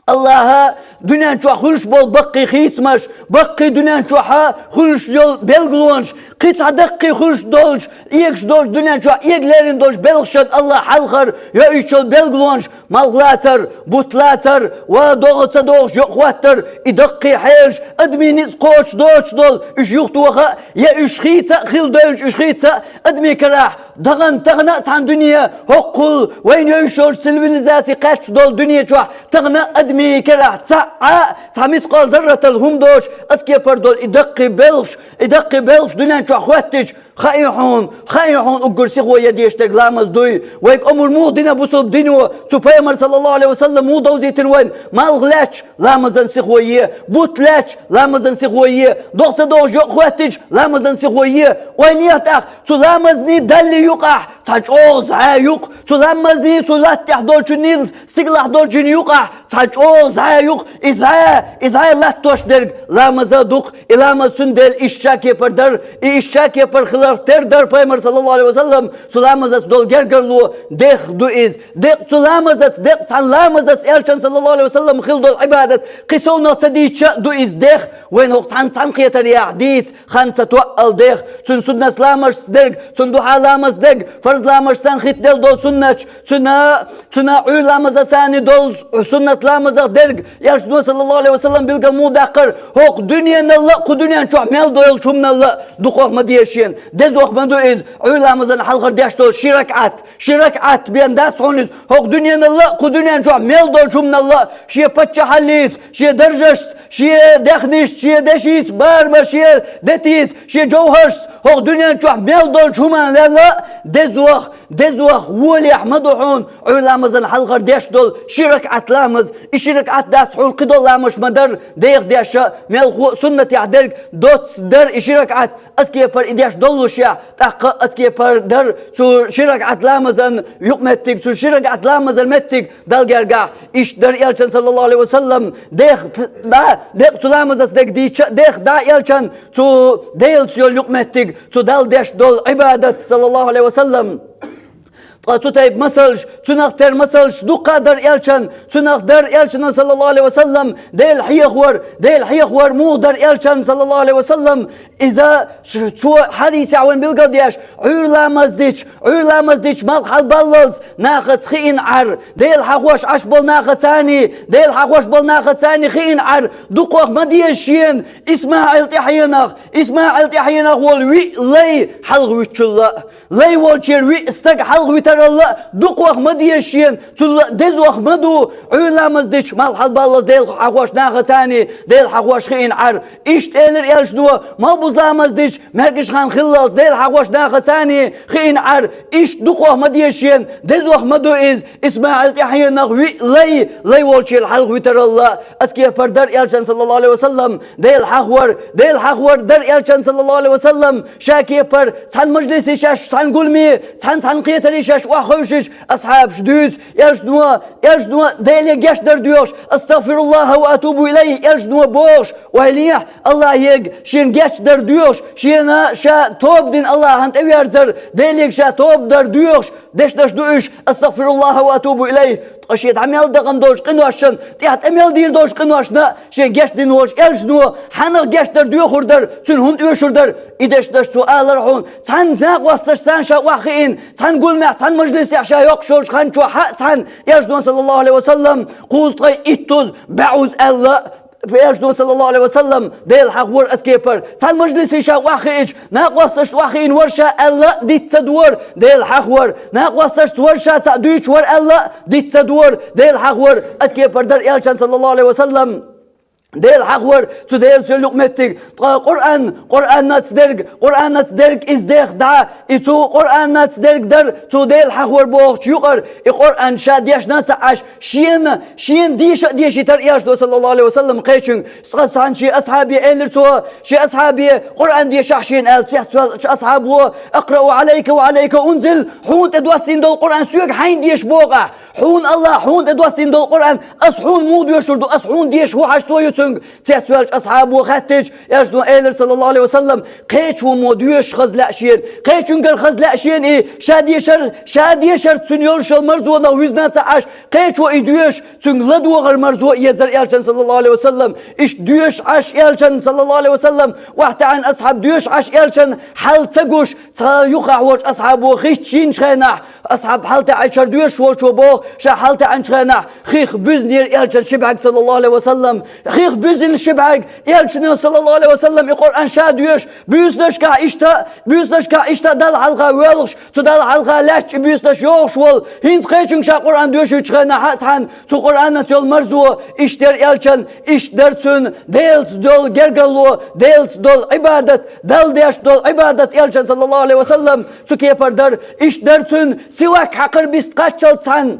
АллахӀа дуьнен чохь хуьлуш болу баккхий хийцамаш, баккхий дуьнен чохьа хуьлуш йолу билгалонаш, кхин цхьа даккхий хуьлуш долчу, эгаш долчу дуьнен чохь эга лерина долчу белхашан АллахӀа хьалхара йо уьш йолу билгалонаш, малх лацар, бутт лацар, ва догӀа ца догӀуш йо хӀоттар, и даккхий хьелаш, адамийн ницкъ кхочуш доцуш долу, уьш юхатоха а, я уьш хийца а хила девлча, уьш хийца а адамийн карахь, дахана тахана а цхьана дуьне, хӀоккхул вайна йо уьш йолчу цивилизаци кхаьчча долу дуьне чохь, тахана а адамийн карахь цхьа а, цхьа мискъал зарратал хӀума доцуш, аса кепара долу и даккхий белхаш, и даккхий белхаш дуьнен чохь хӀоьттича, хаий хьуна, хаий хьуна уггар сихо ян дезаш дерг ламаз дуй. Вайга омра муха дина бусулба дино, цу пайхамар, саллаллаху Ӏалайхи ва саллам, муха довзийтина вайна, малх лаьтташ, ламазан сихо е, бутт лаьтташ, ламазан сихо е, догӀа ца догӀуш йо хӀоьттича, ламазан сихо е. Ойла ехьа тӀаккха, цу ламазний даллий юкъахь цхьа чӀогӀа зӀе юкъ, цу ламазний цу латта тӀехь долчунний, стигалахь долчунний юкъахь цхьа чӀогӀа зӀе юкъ, и зӀе, и зӀе латтош дерг ламаза дукха, и ламаз цундела иштта ша кепара дара, и иштта ша кепара хиларх тера дара пайхамар, саллаллаху Ӏалайхи ва саллам, цу ламазаца долу гергарло, дегӀ ду иза. Декъа цу ламазаца, декъа цхьана ламазаца элчан, саллаллаху Ӏалайхи ва саллам, хила долу Ӏибадат, кхин совнаха ца дийцича а ду иза дегӀ, вайна хӀокху цхьана цхьаьнакхетарехь дийца, хан ца тоъал дегӀ, цуьнан суннат ламазашца дерг, цуьнан духьа ламаз дерг, фарз ламазашца хӀиттаделла долу суннаташ, цуьнан, цуьнан Ӏуьйра ламазаца долу суннат ламазах дерг, элчано, саллаллаху Ӏалайхи ва саллам, билгал муха даккхара, хӀокху дуьненал а, кху дуьнен чохь мел долчу хӀуманал а дукхох ма деза шена, дезох ма ду иза, Ӏуьйра ламазан хьалхара деш долу ши ракаӀат, ши ракаӀат бен дац хьуна иза, хӀокху дуьненал а, кху дуьнен чохь мел долчу хӀуманал а, шен паччахьаллица, шен даржашца, шен даьхнашца, шен дешица, барамашца, шен детица, шен жовхӀаршца, хӀокху дуьнен чохь мел долчу хӀуманал а дезох, дезох волехь ма ду хьуна Ӏуьйра ламазан хьалхара деш долу ши ракаӀат ламаз, и ши ракаӀат дац хьуна кхидолу ламазаш ма дара, дегӀах деш а, мелхо а суннатехь дерг доцца дара и ши ракаӀат, аса кепара и деш доллушехь, тӀаккха аса кепара дара цу ши ракаӀат ламазан юкъаметтиг, цу ши ракаӀат ламазан меттиг Далла гергахь, иштта дара элчан, саллаллаху Ӏалайхи ва саллам, дегӀ дӀа, декъа цу ламазаца дерг дийцича а, дегӀ дӀа элчан цу Делаца йолу юкъаметтиг, цу Далла деш долу Ӏибадат, саллаллаху Ӏалайхи ва саллам. Ткъа цу тайпа масалш, цунах тера масалш дуккха а дара элчан, цунах дара элчано, саллаллаху Ӏалайхи ва саллам, Дела хьехавар, Дела хьехавар муха дара элчан, саллаллаху Ӏалайхи ва саллам, иза ш-, цо хьадисехь вайна билгал деш, Ӏуьйра ламаз дича, Ӏуьйра ламаз дича малх хьалабаллалц нахаца хиъна Ӏар, Дела хьахош Ӏаш болу нахацаний, Дела хьахош болу нахацаний хиъна Ӏар, дукхох ма деза шена, ИсмаӀил тӀаьхьенах, ИсмаӀил тӀаьхьенах волу виъ лай хьалха вуьтучул а. Лай волчеран виъ стаг хьалха витарал а дукхох ма деза шена, цул а дезох ма ду, Ӏуьйра ламаз дича малх хьалабаллалц Дела хьахош нахацаний, Дела хьахош хиъна Ӏар. Иштта элира элчано, малхбуза ламаз дича маьркӀажа хан хиллалц Дела хьахош нахацаний хиъна Ӏар. Иштта дукхох ма деза шена, дезох ма ду иза, ИсмаӀил тӀаьхьенах виъ лай, лай волчеран хьалха витарал а. Аса кепара дара элчан, саллаллаху Ӏалайхи ва саллам, Дела хьахавар, Дела хьахавар дара элчан, саллаллаху Ӏалайхи ва саллам, ша кепара цхьана мажлисе шаьш, цхьана гуламе, цхьана, цхьана кхетаре шаьш охьахевшича, асхьабаш дуьйцу, элчано, элчано Деле гечдар доьхуш, «АстагӀфируллахӀа ва атубу илайхӀ», элчано бохуш, ойла ехьа, АллахӀе шена гечдар доьхуш, шена ша тоба дина АллахӀана тӀеверзар, Деле ша тоба дар доьхуш, дешнаш ду уьш, «АстагӀфируллахӀа ва атубу илайхӀ». Ткъа шен дӀа мел дахана долчу къиношна, тӀехь тӀе мел дийр долчу къиношна шен гечдина волчу элчано хьанах гечдар доьхур дара, цуьнан хӀунда оьшур дара? И дешнаш цо алара хьуна, цхьана накъосташца ша охьахиъна, цхьана гуламехь, цхьана мажлисехь ша йоккхуш йолчу хан чохь а цхьана элчано, саллаллаху Ӏалайхи ва саллам, кхузткъе иттаза бӀозза аьлла, Элчано, саллаллаху Ӏалайхи ва саллам, Дела хьахавора оцу кепара. Цхьана мажлисе ша охьахиъча, накъосташца охьахиъна вара ша аьлла а диц ца дора, Дела хьахавора. Накъосташца вара ша цхьаъ дуьйцуш вара аьлла а диц ца дора, Дела хьахавора. Оцу кепара дара Элчано, саллаллаху Ӏалайхи ва саллам, Дела хьахавора, цу Делаца йолу юкъаметтиг. Ткъа Къуръан, Къуръанаца дерг, Къуръанаца дерг иза деха дӀа, и цу Къуръанаца дерг дара, цу Дела хьахавора бохучу юкъара, и Къуръан ша дешна а ца Ӏаш, шена, шена деша а дешийтара Элчано, саллаллаху Ӏалайхи ва саллам, кхечуьнга. Цкъа цхьана шен асхьабе элира цо, шен асхьабе, Къуръан дешахь шена аьлла, цецваьллачу асхьабо: «Акърау Ӏалайка ва Ӏалайка унзил, хьуна тӀе доссийна долу Къуръан соьга хьайна деша боху ахь? Хьуна Аллах, хьуна тӀе доссийна долу Къуръан, ас хьуна муха доьшур ду, ас хьуна деша хӀун хьашто ю цуьнга?» Цецваьллачу асхьабо хаьттича, Элчано элира, саллаллаху Ӏалайхи ва саллам, кхечо мо доьшуш хаза лаьа шена, кхечуьнгара хаза лаьа шена и, ша дешар, ша дешар цуьнан йолуш йолу марзонах вуьзна а ца Ӏаш, кхечо и доьшуш, цуьнга ладогӀар марзо а езара Элчано, саллаллаху Ӏалайхи ва саллам. Иштта доьшуш Ӏаш Элчано, саллаллаху Ӏалайхи ва саллам, охьатаьӀна асхьаб доьшуш Ӏаш Элчанна хьал ца гуш, цхьа юххехь волчу асхьабо хиттийначу хенахь, асхьаб хьалатаьӀначара доьшуш волчо боху, ша хьалатаьӀначу хенахь хих буьзинера Элчанна ши бӀаьрг, саллаллаху Ӏалайхи ва саллам. Хих буьзина ши бӀаьрг, Элчано, саллаллаху Ӏалайхи ва саллам, и Къуръан ша доьшуш, буьйсанашкахь иштта, буьйсанашкахь иштта Далла хьалха воьлхуш, цу Далла хьалха лаьтташ и буьйсанаш йогӀуш волу, хӀинца кхечуьнга ша Къуръан доьшуьйтучу хенахь а цхьаьна цу Къуръанаца йолу марзо иштта яра Элчанна, иштта дара цуьнан Делаца долу гергарло, Делаца долу Ӏибадат, Далла деш долу Ӏибадат. Элчано, саллаллаху Ӏалайхи ва саллам, цу кепара дара, иштта дара цуьнан сивак хьакхар биста кхаччалц цхьаьна.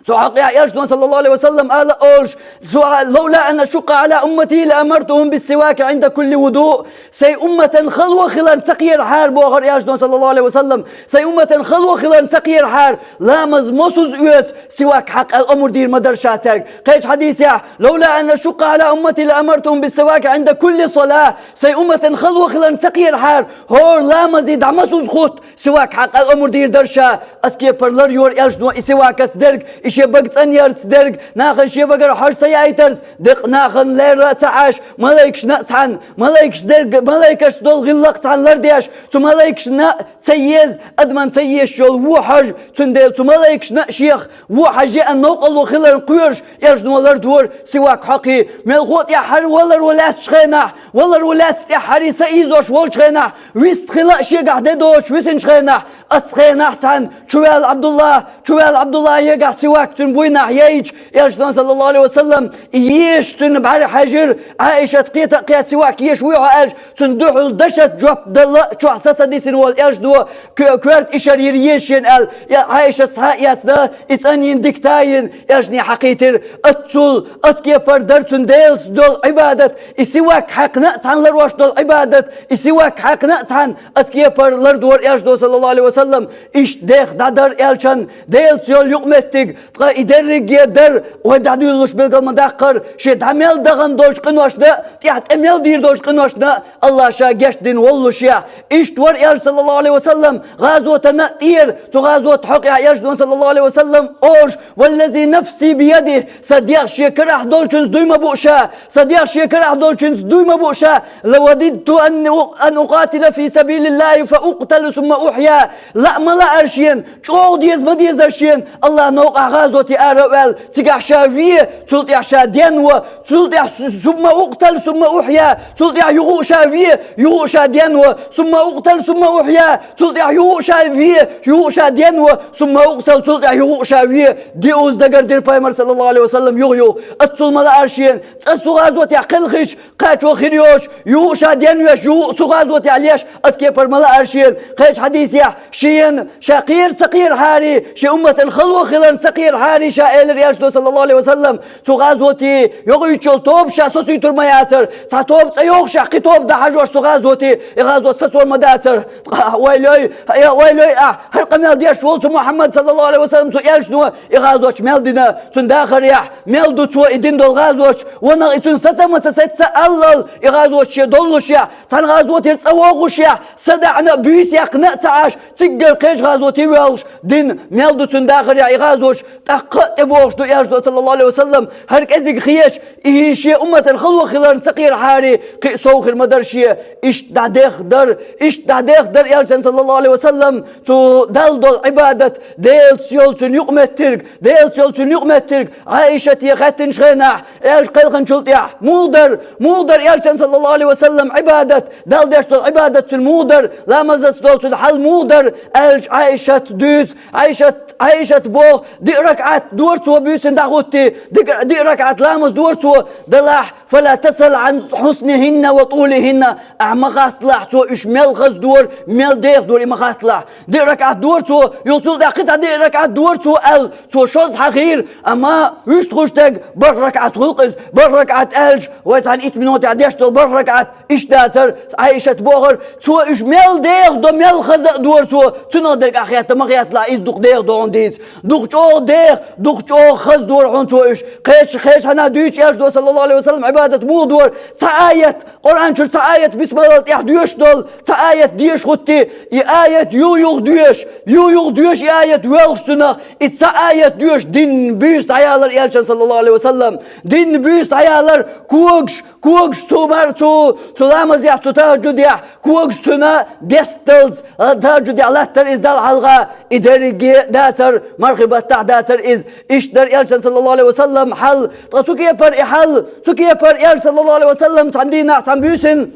Цу хьокъехь Элчано, саллаллаху Ӏалайхи ва саллам, ала олуш: «Лавла ан ашукъа Ӏала уммати ла амартухум биссиваки Ӏинда кулли вуду». Сайн умматан хало хиларна ца кхерахьара, бохура Элчано, саллаллаху Ӏалайхи ва саллам. Сайн умматан хало хиларна ца кхерахьара, ламаз мосазза оьцу, сивак хьакха аьлла омра дийр ма дара ша цаьрга. Кхечу хьадисехь: «Лавла ан ашукъа Ӏала уммати ла амартухум биссиваки Ӏинда кулли салах». Сайн умматан хало хиларна ца кхерахьара, хӀора ламазе дӀа мосазза хӀутту, сивак хьакха аьлла омра дийр дара ша. Оцу кепара лар йора Элчано и сивакаца дерг, и шен бага цӀанъярца дерг, нахана шен багара хьожа ца яийтарца, декъа нахана лерра а ца Ӏаш, малайкашна а цхьаьна, малайкаш дерг, малайкашца долу гӀиллакх цхьаьна лардеш, цу малайкашна а ца еза, адамна ца езаш йолу вон хьожа, цундела цу малайкашна а шех вон хьожа еана новкъарло хиларна кхоьруш, Элчано лардора сивак хьокхий. Мелхо а тӀаьххьара валаро лаьцначу хенахь, валаро лаьцна тӀаьххьара са ийзош волчу хенахь, вист хила а шегахь де доцуш висинчу хенахь, оцу хенахь цхьаьна чуваьлла Ӏабдулла, чуваьлла Ӏабдулла егахь сивак цуьнан буйнахь яйча, Элчано, саллаллаху Ӏалайхи ва саллам, и езаш цуьнан бӀаьрг хьаьжира, Ӏаишат кхета а кхетта, сивак езаш вуй хьо аьлча, цунна дуьхьал дашат жоп дала а чохь са ца дисина волу Элчано, ко-, коьрта ишар йира еза шена аьлла, я Ӏаишат схьа а эцна, и цӀанйина дика тайина, Элчане хьакхийтира. Оццул, оцу кепара дара цуьнан Делаца долу Ӏибадат, и сивак хьаькхна а цхьаьна ларош долу Ӏибадат, и сивак хьаькхна а цхьаьна оцу кепара лардора Элчано, саллаллаху Ӏалайхи ва саллам. Иштта деха дӀадара Элчанна Делаца йолу юкъаметтиг. Ткъа и дерриге а дара, вай дӀадуьйлалуш билгал ма-даккхара, шен дӀа мел дахана долчу къиношна а, тӀаьхьа тӀе мел дийр долчу къиношна а, Аллах ша гечдина воллушехь, иштта вара Элча, саллаллаху Ӏалайхи ва саллам, гӀазотана а тӀера, цу гӀазота хьокъехь Элчано, саллаллаху Ӏалайхи ва саллам, олуш: «Валлази нафси биядихи, сан дегӀ шен карахь долчуьнца дуй ма буу ша, сан дегӀ шен карахь долчуьнца дуй ма буу ша, лавадидту ан у-, ан укъатила фи сабилиллахи фа укътала сумма ухья». Лаа ма лаара шена, чӀогӀа деза ма дезара шена, Аллах новкъахь гӀазоте ара а ваьлла, цигахь ша ве, цул тӀаьхьа ша денво, цул тӀаьхьа су-, сумма укътал, сумма ухья, цул тӀаьхьа юха а ша ве, юха а ша денво, сумма укътал, сумма ухья, цул тӀаьхьа юха а ша ве, юха а ша денво, сумма укътал, цул тӀаьхьа юха а ша ве, диъаза дагардира пайхамар, саллаллаху Ӏалайхи ва саллам, юха-юха. Оццул ма лаара шена, цкъа цу гӀазотехь кхелхича, кхачо хир йоцуш, юха а ша денвеш, юха а цу гӀазотехь леш, оцу кепара ма лаара шена. Кхечу хьадисехь, шена ша кхера ца кхерахьара, шен умматан хало хиларна ца кхерахьара, ша элира Элчано, саллаллаху Ӏалайхи ва саллам, цу гӀазоте йогӀуьйтуш йолу тоба ша сацуьйтур ма яцара. Цхьа тоба цӀа йогӀушехь, кхин тоба дӀахьажош цу гӀазоте, и гӀазот сацор ма дацара. Ткъа, вайлой, я вайлой ахь, хӀара къамел деш волу цу Мухьаммад, саллаллаху Ӏалайхи ва саллам, цу Элчано и гӀазоташ мел дина, цуьнан дахарехь мел ду цо и дина долу гӀазоташ, ванах и цуьнан саца ма ца саца аллал, и гӀазоташ шен доллушехь, цхьана гӀазотера цӀа вогӀушехь, са даьӀна а, буьйса яьккхина а ца Ӏаш, Циггара кхеча гӀазоте воьлхуш, дин мел ду цуьнан дахарехь и гӀазоташ, тӀаккха а тӀебогӀуш ду, аьлла, саллаллаху Ӏалайхи ва саллам, хӀара кӀезиг хеташ, и шен умматан хало хиларна ца кхерахьара, кхин а сов хир ма дара шен. Иштта дӀадехдар, иштта дӀадехдар, аьлла, саллаллаху Ӏалайхи ва саллам, цу Далла долу Ӏибадат, Делаца йолу цуьнан юкъаметтиг, Делаца йолу цуьнан юкъаметтиг, Ӏаишате хаьттинчу хенахь, аьлча кхелхинчул тӀаьхьа, муха дара, муха дара, аьлла, саллаллаху Ӏалайхи ва саллам, Ӏибадат, Далла деш долу Ӏибадат цуьнан муха дара, ламазаца долу цуьнан хьал муха дара, аьлча Ӏаишат дуьйцу, Ӏаишат, Ӏаишат боху, диъ ракаӀат дора цо буьйсина дӀахӀуттий, диъ, диъ ракаӀат ламаз дора цо, делахь, «فلا تسل عن حسنهن وطولهن», ахь ма хатталахь, цо уьш мел хаза дора, мел деха дора, и ма хатталахь. Диъ ракаӀат дора цо, юха цул тӀаьхьа кхин цхьа диъ ракаӀат дора цо аьлла, цо шозза хьахийра, амма вуьшта хуьлуш дерг бархӀ ракаӀат хуьлу-кх иза, бархӀ ракаӀат аьлча, вай цхьана итт минотехь деш долу бархӀ ракаӀат иштта дацара, Ӏаишат бохура, цо уьш мел деха до, мел хаза а дора цо, цунах дерг ахь хетта ма хетталахь, иза дукха деха до хьуна дийца. Дукха чӀогӀа деха, дукха чӀогӀа хаза дора хьуна цо уьш. Кхеча, кхеча хьанна дуьйцу, аьлла, саллаллаху Ӏалайхи ва саллам, Ӏибадат муха дора, цхьа аят, Къуръан чуьра цхьа аят бисмаллал тӀехь доьшуш долу, цхьа аят деша хӀуттий, и аят юха-юха доьшу, юха-юха доьшу и аят воьлхуш цунах, и цхьа аят доьшу, дин буьйса дӀаялар, аьлла, саллаллаху Ӏалайхи ва саллам, дин буьйса дӀаялар, когаш, когаш цу мар-, цу, цу ламазехь, цу тахӀажжудехь, когаш цуьнан бесталц, а, тахӀажжудехь латтар иза Далла хьалха, и дерриге дацара, мархи баттахь дацара иза. Иштта дара, аьлла, саллаллаху Ӏалайхи ва саллам, хьал. Ткъа цу кепара и хьал, цу кепара, аьлла, саллаллаху Ӏалайхи ва саллам, цхьана дийнахь, цхьана буьйсина,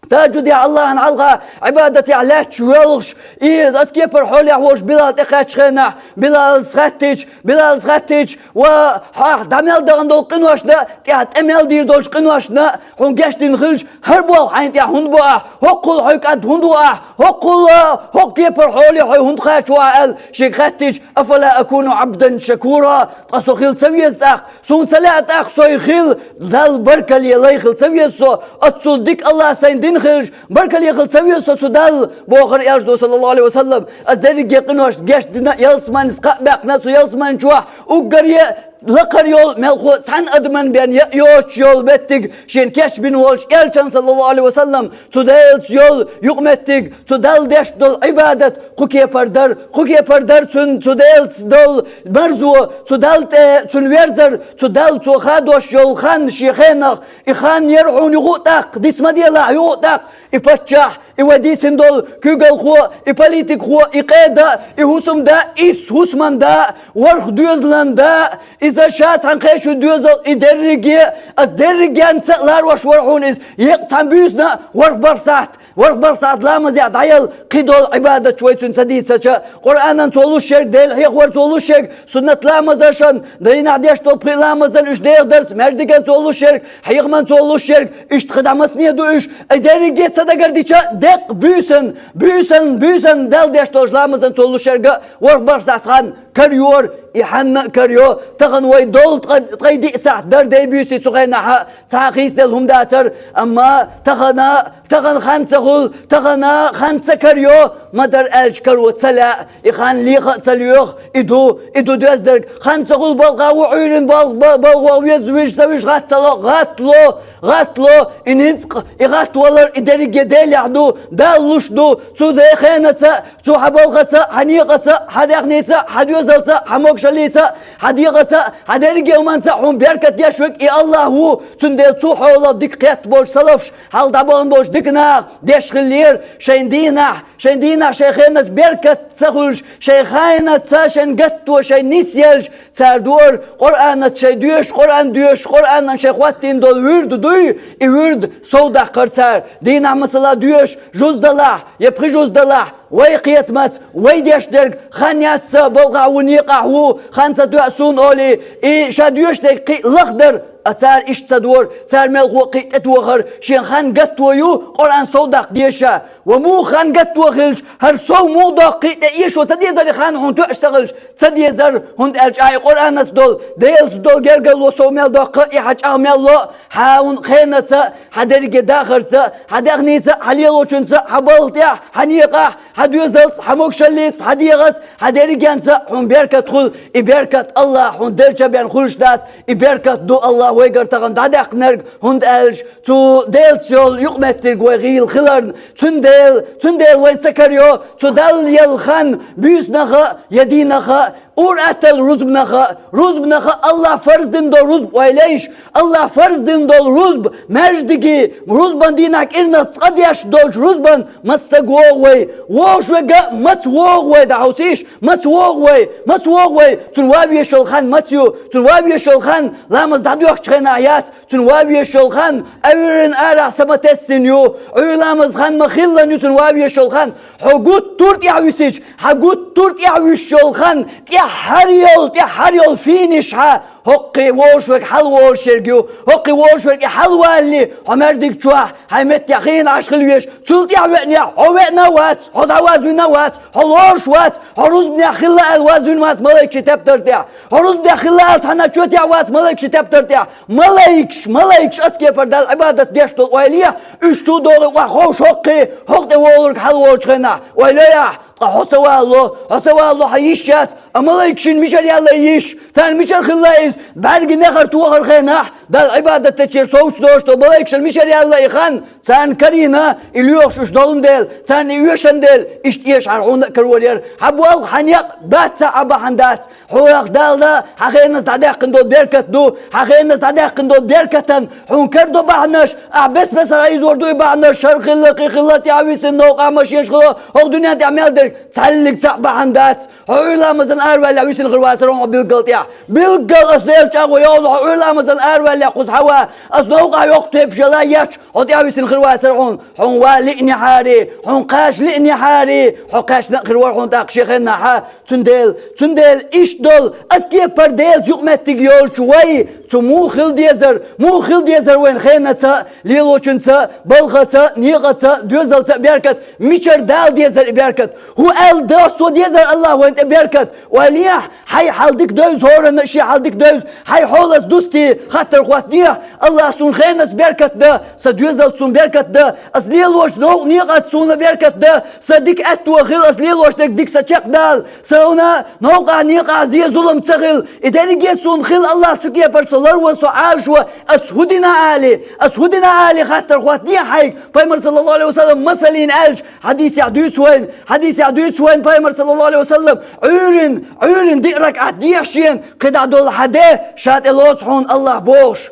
тахӀажжудехь, Аллахьан хьалха Ӏибадатехь лаьтташ воьлхуш, и оцу кепара хьолехь волуш Билал тӀекхаьччу хенахь, Билалс хаьттича, Билалс хаьттича, ва хьо ахь дӀа мел дахана долу къиношна, тӀаьхьа тӀе мел дийр долчу къиношна, хьуна гечдина хилча, хӀара болх хьайна тӀехь хӀунда бо ахь? ХӀоккхул хьоьга кӀад хӀунда ву ахь? ХӀоккхул, хӀокху кепара хьоле хьо хӀунда кхача ву ахь аьлла, шега хаьттича, «أفلا أكون عبدا شكورا», ткъа со хила ца веза тӀаккха? Суна ца лаьа тӀаккха со хила, Далла баркалле лай хила ца веза со? Оццул дика Аллахьа сайна дина хилча, баркалле хила ца веза со цу Далла, бохура, аьлла, саллаллаху Ӏалайхи ва саллам. Аса дерриге къиношна гечдина, ялсаманис кхаъ баьккхина цу ялсамани чохь, уггаре а лакхара йолу мелхо цхьана адаман бен яа йоцуш йолу меттиг шена кечбина волчу элчан, саллаллаху Ӏалайхи ва саллам, цу Делаца йолу юкъаметтиг, цу Далла деш долу Ӏибадат, кху кепара дара, кху кепара дара цуьнан цу Делаца долу марзо, цу Далла тӀе цуьнан верзар, цу Далла цо хадош йолу хан шен хенах, и хан яра хьуна юха а тӀаккха, диц ма делахь, юха а тӀаккха, и паччахь, и вай дийцина долу куьйгалхо, и политикхо, и къеда, и хӀусамда, и хӀусаман да, ворхӀ доьзалан да, иза ша цхьаьна кхечу доьзал, и дерриге, аса дерригенца а ларош вара хьуна иза, еккъа цхьана буьйсина а ворхӀ-бархӀ сахьт, ворхӀ-бархӀ сахьт ламазехь дӀаяла, кхидолу Ӏибадаташ вай цуьнан ца дийцача, Къуръанан цо луш ерг, Дела хьехавар цо луш ерг, суннат ламазашан, дийнахь деш долу пхи ламазан уьш деха дарца, маьждиган цо луш ерг, хьехаман цо луш ерг, иштта кхидӀа масане ду уьш, и дерриге ца дагардича, деккъа буьйсан, буьйсан, буьйсан Далла деш долчу ламазан цо луш ерга ворхӀ-бархӀ сахьт хан карайора, и хьанна а карайо, тахана вай долу ткъа, ткъе диъ сахьт дара дай-буьйсий цу хенахь а, цхьа а хийцаделла хӀума дацара, амма тахана, тахана хан ца хуьлу, тахана хан ца карайо, ма-дарра аьлча каро ца лаьа, и хан леха а ца лоьху, и ду, и ду доьзна дерг. Хан ца хуьлу балха ву Ӏуьйранна балха, ба-, балха веза вижа ца вижа гӀатта ца ло, гӀатта ло, гӀатта ло, и ницкъ, и гӀатта валар, и дерриге Делехь ду, Дала луш ду, цу де хенаца, цу хьан балхаца, хьан некъаца, хьан даьхница, хьан доьзалца, хьан могашаллица, хьан дегӀаца, хьан дерриге хӀуманца хьуна беркат деш верг и Аллахь ву, цундела цу хьолах дика кхетта болчу салафаш, хьалха дӀабахана болчу дика наха деш хиллера, шайн дийнахь, шайн дийнахь шайн хенаца беркат ца хуьлуш, шайн хенаца шайн гатто шайн нисъелча, цара дора Къуръанаца шайн доьшуш, Къуръан доьшуш, Къуръанан шайн хӀоттийна долу вуьрда дуй, и вуьрда сов даккхара цара. Дийнахь масала доьшуш, жуз далахь, я пхи жуз далахь, вай кхетамаца, вай деш дерг, хан яц сан балхахь ву, некъахь ву, хан ца тоьа суна олий, и ша доьшуш дерг кхин а лаха дара, а цара иштта ца дора, цара мелхо а кхин а тӀетохара, шен хан гатто ю, Къуръан сов даккха деза ша. Ва муха хан гатто хилча, хӀара сов муха доккху кхин а тӀе эшо ца дезара и хан хьуна тоьаш ца хилча, ца дезара, хӀунда аьлча ахьа и Къуръанаца долу, Делаца долу гергарло сов мел доккху, и хьан чӀагӀ мел ло, хьан хенаца, хьан дерриге дахарца, хьан даьхница, хьан лелочунца, хьан балха тӀехь, хьан некъахь, хьа доьзалца, хьа могашаллица, хьа дегӀаца, хьа дерригенца хьуна беркат хуьлу. И беркат АллахӀа хьуна делча бен хуьлуш дац. И беркат ду АллахӀа вайгара тахана дӀадаьккхинарг, хӀунда аьлча цу Делаца йолу юкъаметтиг вай гӀийла хиларна, цундела, цундела вайн ца карайо цу Далла елла хан буьйсанах а, я дийнах а, ур-атталла рузбанах а, рузбанах а, АллахӀа фарз дина долу рузба ойла йиш, АллахӀа фарз дина долу рузба, маьждиге, рузбан дийнахь кӀирнах цкъа деш долчу рузбан маца стаг вогӀу вай? ВогӀуш верг а маца вогӀу вай, дӀахьовсийша, маца вогӀу вай, маца вогӀу вай? Цунна ван везаш йолу хан маца ю? Цунна ван везаш йолу хан ламаз дӀадоьхкучу хенахь яц, цунна ван везаш йолу хан Ӏуьйранна арахь са ма-тесна ю, Ӏуьйра ламазан хан ма-хиллара ю цунна ван везаш йолу хан. Хьо гуттар а тӀаьхьа висича, хьан гуттар а тӀаьхьа висчу йолу хан тӀаьххьара йолу, тӀаьххьара йолу финиш хьан хӀокхуьнан вогӀуш верг хьалаволуш ерг ю. ХӀокхуьнан вогӀуш верг и хьалавалале, хьо маьждиг чохь хьайн меттехь хиъна Ӏаш хила везаш, цул тӀаьхьа веанехь, хьо веана а вац, хьо дӀавазвина а вац, хьо лоруш вац, хьо рузбанехь хилла аьлла вазвина вац малайкашийн тептар тӀехь. Хьо рузбанехь хилла аьлла цхьана чотехь вац малайкашийн тептар тӀехь. Малайкаш, малайкаш, оцу кепара Далла Ӏибадат деш долу ойла е, уьш чу догӀий охьаховшу хӀокхуьнан, хӀокху тӀе вогӀург хьалаволучу хенахь. Ойла йо ахь, ткъа хьо ца валало, хьо ца валало, хьан йиш яц, а малайкашна мичара яьлла йиш? Царна мичара хилла иза? БӀаьрган нехара тохаран хенахь, Далла Ӏибадат дечуьра совцуш доцуш долу малайкашна мичара яьлла и хан? Царна карийна и лоьхуш уьш долун дела, царна и оьшан дела, иштта эшахьара хьуна а карор яра. Хьан болх, хьан некъ бац, цхьа а бахьана дац. Хьох Дала хьан хеназа дӀадаьккхина долу беркат ду, хьан хеназа дӀадаьккхина долу беркатан хьуна карадо бахьанаш, ахь бес-бесара изор ду и бахьанаш, шар хилла, кхин хилла, тӀаьхьа висина, новкъахь машенаш хилла, хӀокху дуьнен тӀехь мел дерг цхьаьллиг цхьаъ бахьана дац. Хьо Ӏуьйра ламазан араваьллехь висина хир вацара хьо билггал тӀехь. Билггал ас Делан чӀагӀо йовза, хьо Ӏуьйра ламазан араваьллехь кхуза хьан ван, ас новкъахь йоккха тайпа шелла еш, хьо тӀаьхьа висина хир вацара хьуна. Хьуна ван лиънехьарий, хьуна кхача лиънехьарий, хьо кхаьчна а хир вара хьуна тӀаккха шен хеннахь. Цундела, цундела иштта долу, ас кепара Делаца юкъаметтиг йолчу вай, цу муха хила дезара, муха хила дезара вайна хенаца а, лелочунца а, балхаца а, некъаца а, доьзалца а беркат? Мичара дала дезара и беркат? ХӀун аьлла дан со дезара АллахӀа вайна тӀе беркат? Ойла ехьа, хьайн хьал дика девза, хӀоранна а шен хьал дика девза, хьайн хьолаца дустий, хаттар хӀоттае: АллахӀа суна хенаца беркат дан, сан доьзалца суна беркат дан, ас лелочу новкъа некъаца суна беркат дан, сан дика аьтто хила, ас лелош дерг дика сан чекхдала, суна новкъахь некъахь зен-зулам ца хила, и дерриге а суна хила, АллахӀ, цу кепара со ларво, со Ӏалашво, ас хӀун дина а али, ас хӀун дина а али хаттар хӀоттае хьайга, Пайхамар, саллаллаху Ӏалайхи ва саллам, масална аьлча, хьадисехь дуьйцу вайна, хьадисехь дуьйцу вайна Пайхамар, саллаллаху Ӏалайхи ва саллам, Ӏуьйранна, Ӏуьйранна диъ ракаӀат дехьа шена, кхидӀа долу хьан де ша тӀелоцу хьуна АллахӀ бохуш.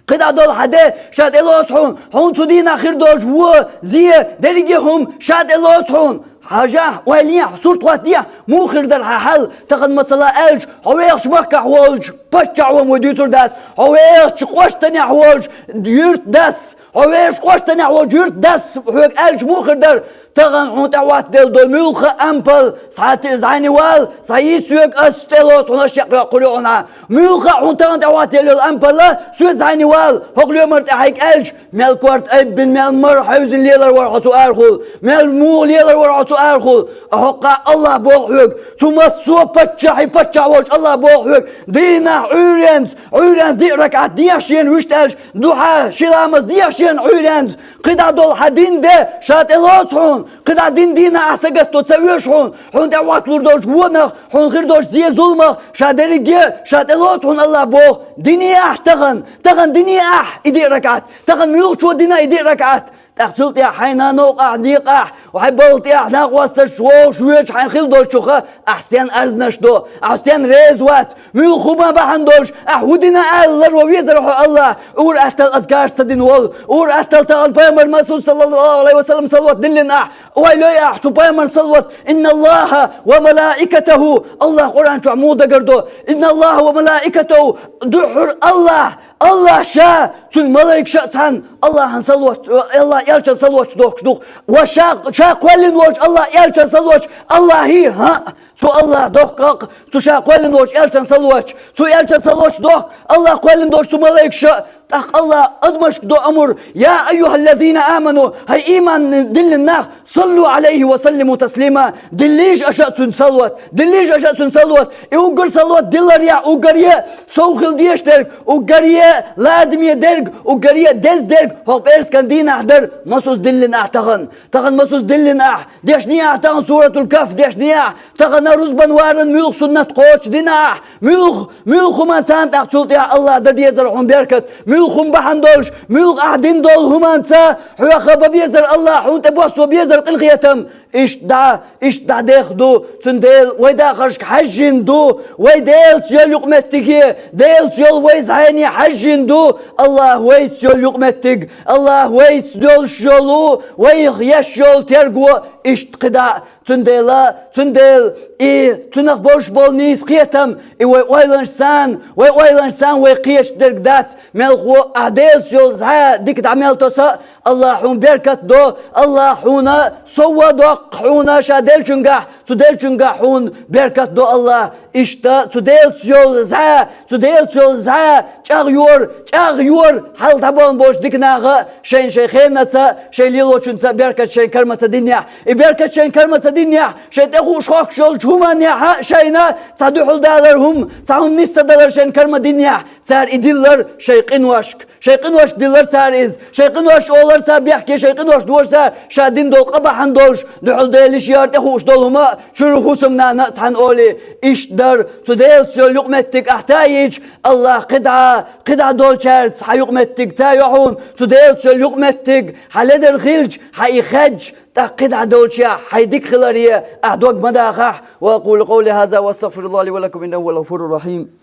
КхидӀа долу хьан де ша тӀелоцу хьуна, хьуна цу дийнахь хир долчу вон, зен, дерриге а хӀума ша тӀелоцу хьуна. Хьажахь, ойла ехьа, сурт хӀоттае, муха хир дара хьан хьал, тахана, масала аьлча, хьо вехачу махкахь волчу паччахьо, вай дуьйцур дац, хьо вехачу кӀоштанехь волчу юьртдас, хьо вехачу кӀоштанехь волчу юьртдас хьоьга аьлча муха хир дара? Тахана хьуна тӀехӀоттаделла долу муьлхха а ампал, схьа-, схьайийна вала, схьайийца соьга, ас тӀелоцу хьуна, ас чекхйоккхур ю хьуна. Муьлхха а хьуна тахана тӀехӀоттаделла йолу ампал, соьца схьайийна вала, хӀокху лоьмар тӀе хьайга аьлча, мел корта айббина, мел мара хьаьвзина лелар вара хьо цу арахула, мел муха лелар вара хьо цу арахула. ХӀокху АллахӀ боху хьоьга, цу массо а паччахьийн паччахь волчу АллахӀ боху хьоьга, дийнахь Ӏуьйренца, Ӏуьйренца диъ ракаӀат дехьа шена, вуьшта аьлча, духьа, ши ламаз дехьа шена Ӏуьйренца, кхидӀа долу хьан дина де ша тӀелоцу хьуна, кхидӀа дина дийнахь ахь сагатдо ца оьшу хьуна, хьуна тӀехӀотталур долчу вонах, хьуна хир долчу зен-зуламах ша дерриге а ша тӀелоцу хьуна АллахӀ боху. Дине ахь тахана, тахана дине ахь и диъ ракаӀат, тахана муьлххачо дина и диъ ракаӀат. ТӀаккха цул тӀаьхьа хьайна новкъахь, некъахь, хьайн балха тӀехь, накъосташка вогӀуш, воьдуш хьайна хила долчух ахь стенна арзнаш до, ахь стенна реза вац, муьлхха хӀума бахьана долуш, ахь хӀун дина ала ларво везара хьо АллахӀ, ур-атталла азкарш ца дина волу, ур-атталла тахана Пайхамар Масуд, саллаллаху Ӏалайхи ва саллам, салават диллина ахь, ойла йо ахь цу Пайхамарна салават: «Инна Аллаха ва малаикатаху», АллахӀ Къуръан чохь муха дагардо: «Инна Аллаха ва малаикатаху», дуьххьара АллахӀ, АллахӀ ша, цуьнан малайкаша а цхьаьна АллахӀан салават, АллахӀ элчан салаваташ дохкуш ду-кх. Ва ша, ша кхоьллина волчу АллахӀ элчан салаваташ АллахӀий, хӀаъ, цу АллахӀа дохку-кх, цу ша кхоьллина волчу элчан салаваташ, цу элчан салаваташ дохку АллахӀ кхоьллина долчу цу малайкаша а. ТӀаккха Аллахь адамашка до амр: «يا أيها الذين آمنوا», хӀай иман диллина нах, «صلوا عليه وسلموا تسليما», диллийша аша цунна салават, диллийша аша цунна салават. И уггар салават дилларехь, уггаре сов хила дезаш дерг, уггаре ладаме дерг, уггаре деза дерг хӀокху пӀераскан дийнахь дара. Масаза диллина ахь тахан? Тахан масаза диллина ахь? Дешнехь ахь тахан Суратул Кахф, дешнехь ахь тахан рузбан варан муьлха суннат кхочушдина ахь? Муьлха, муьлха хӀуманца тӀаккха цул тӀаьхьа Аллахь дан дезара хьуна беркат? Муьлха хӀума бахьана долуш, муьлха ахь дина долу хӀуманца хьоьха бан безара Аллахь, хьуна тӀе боссо безара къинхетам? Иштта дӀа, иштта дӀадеха ду, цундела вай дахаршка хьаьжжина ду, вай Делаца йолу юкъаметтиге, Делаца йолу вай зӀене хьаьжжина ду. Аллахь вайца йолу юкъаметтиг, Аллахь вайца долуш йолу, вайх еш йолу терго иштта кхидӀа. Цундела, цундела и цунах болуш болу нийса кхетам, и вай ойланаш царна, вай ойланаш царна вай кхеташ дерг дац, мелхо а Делаца йолу зӀе дика дӀа мел тоса, Аллахь хьуна беркат до, Аллахь хьуна совдоккху хьуна ша деллачуьнгахь, цу деллачуьнгахь хьуна беркат до Аллахь. Иштта цу Делаца йолу зӀе, цу Делаца йолу зӀе чӀагӀйора, чӀагӀйора хьалха дӀабахана болчу дика наха шайн-шайн хенаца, шайн лелочуьнца беркат шайн кармаца динехь. И беркат шайн кармаца динехь, шайн тӀехууш хӀоттуш йолчу хӀуманехь а шайна цхьа дуьхьал далар хӀума, цхьа хӀума нисса далар шайн карма динехь, цара и диллар шайн къиношка. Шайн къиношка диллар цара иза, шайн къиношка олар цара бехке, шайн къиношка дора цара ша дина долу къа бахьана долуш, дуьхьал Делан йиш яра тӀехууш долу хӀума а, чуьра хӀусамнана а цхьаьна олий, иштта дара. Цу Делаца йолу юкъаметтиг ахь тайича, Аллахь кхидӀа, кхидӀа долчаьрца хьан юкъаметтиг тайо хьуна, цу Делаца йолу юкъаметтиг хьан ледара хилча, хьан и хаьдча, тӀаккха кхидӀа долчехь хьайн дика хиларе ахь дог ма дахахь. وأقول قولي هذا وأستغفر الله لي ولكم إنه هو الغفور الرحيم.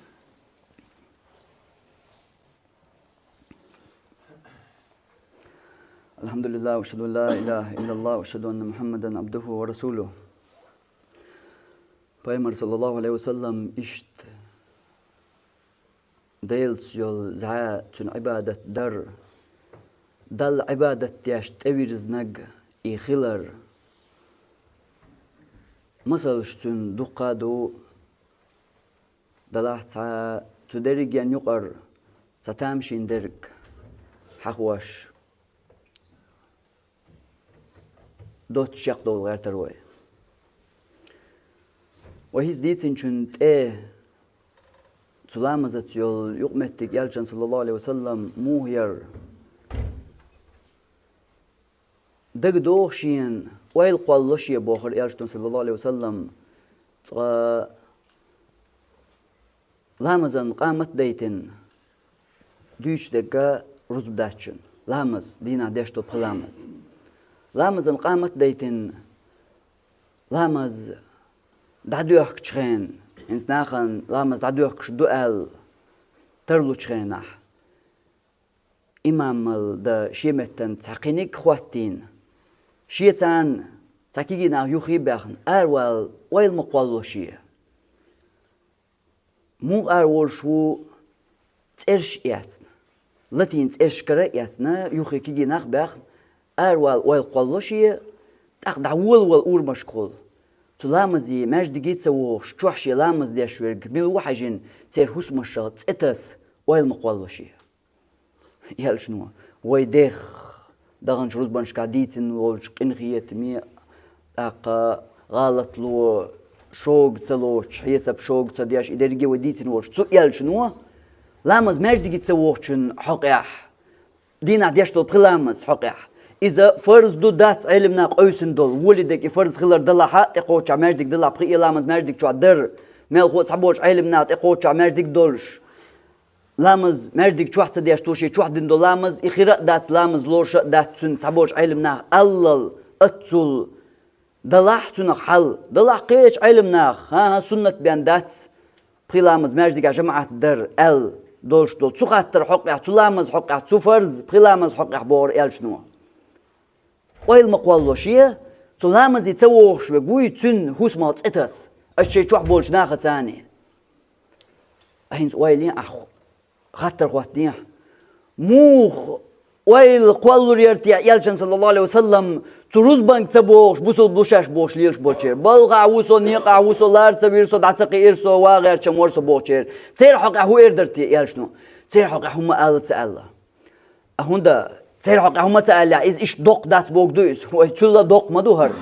الحمد لله، وأشهد أن لا إله إلا الله، وأشهد أن محمدا عبده ورسوله. Пайхамар, саллаллаху алейхи ва саллам, иштта Делаца йолу зӀе, цуьнан Ӏибадат дар, Далла Ӏибадат деш тӀевирзинарг и хилар. Масалш цуьнан дуккха а ду, делахь цхьа цу дерриген юкъара цхьа тамашийна дерг хьахош, доццуш чекхдовла гӀертара вай. Вай хӀинца дийцинчун тӀе цу ламазаца йолу юкъаметтиг элчан, саллаллаху алейхи ва саллам, муха яра? Дага догӀу шена, ойла кхоллало шен, бохура элчано, саллаллаху алейхи ва саллам, цкъа ламазан къамат дайтина, дуьйцуш дерг рузба дац шуна. Ламаз, дийнахь деш долу пхи ламаз. Ламазан къамат дайтина, ламаз дӀадоьхкучу хенна, хӀинца нахана ламаз дӀадоьхкуш ду аьлла тарлучу хенахь, имамал дан шен меттана цхьа кхиниг а хӀоттийна, шен царна цхьа кегий нах юххе а баьхна, аравала ойла ма кхоллало шен. Муха араволуш ву цӀераш а эцна, латийна цӀерашкара а эцна, юххе кегий нах а баьхна, аравала ойла кхоллало шен, тӀаккха дӀаволавала урамашкахула. Цу ламазе маьждиге а ца вогӀуш, чохь шен ламаз деш верг мила ву хьаьжжина, церан хӀусамашах цӀе таса ойла ма кхоллало шен. Элчано, вай дех, даханчу рузбанашкахь дийцина волчу къинхетаме, тӀаккха гӀалатло, шога ца лоцуш, хьесап шога ца деш, и дерриге вай дийцина волчу цу элчано, ламаз маьждиге ца вогӀучун хьокъехь, дийнахь деш долу пхи ламаз хьокъехь, иза фарз ду, дац, Ӏелимнаха къевсина долу, волий дерг и фарз хилар делахь а, тӀекхоччехь маьждиг делахь, пхи ламаз маьждиг чохь дар, мелхо а цхьаболчу Ӏелимнаха тӀекхоччехь маьждиг долуш, ламаз маьждиг чохь ца деш, цо шен чохь дина долу ламаз, и хира а дац, ламаз лоруш а дац, цуьнан цхьаболчу Ӏелимнаха аллал, аццул, делахь цунах хьал, делахь кхечу Ӏелимнаха, хӀан-хӀа, суннат бен дац пхи ламаз маьждигехь жамаӀат дар аьлла долуш долу цу хаттар хьокъехь, цу ламаз хьокъехь, цу фарз, пхи ламаз хьокъехь, бохура элчано. Ойла ма кхоллало шен, цу ламазе ца вогӀуш верг вуй, цуьнан хӀусамах цӀе таса, аш шайн чохь болчу нахаца а. ХӀинца ойла е ахь, хаттар хӀоттае ахь. Муха ойла кхоллалур яра те элчан, саллаллаху алейхи ва саллам, цу рузбанга ца богӀуш, бусалба лу шаьш бохуш лелаш болчеран? Балхахь ву со, некъахь ву со, лара ца вира со, дӀа ца кхиира со, ван гӀертача вара со бохучеран. Церан хьокъехь хӀун эр дара те элчано? Церан хьокъехь хӀумма аьлла ца аьлла. А хӀунда церан хьокъехь хӀума ца аьллехь, иза иштта доккха дац бохург ду иза. Вай цуьнан доккха ма ду хӀара.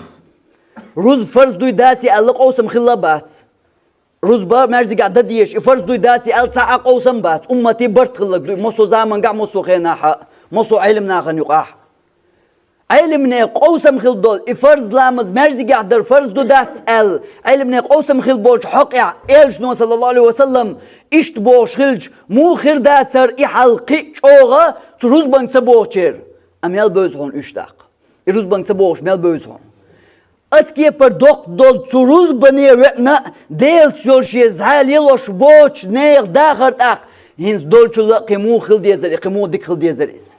Рузба фарз дуй даций аьлла, къовсам хилла а бац. Рузба маьждигехь дан дезаш, и фарз дуй даций аьлла, цхьа а къовсам бац. Умматан барт хилларг ду, массо а замангахь, массо а хенахь, массо а Ӏелимнахана юкъахь. Ӏелимнехан къовсам хилла долу и фарз ламаз маьждигехь дар фарз ду дац аьлла, Ӏелимнехан къовсам хилла болчу хьокъехь, элчано, саллаллаху Ӏалайхи ва саллам, иштта бохуш хилча, муха хир дацара и хьал кхин а чӀогӀа цу рузбанга ца бохучеран? А мел бевза хьуна уьш тӀаккха? И рузбанга ца бохуш мел бевза хьуна? Оцу кепара доккха долу цу рузбане веана а, Делаца йолу шен зӀе лелош боцучу нехан дахар тӀаккха, хӀинца долчул а кхин муха хила дезара, кхин муха дика хила дезара иза?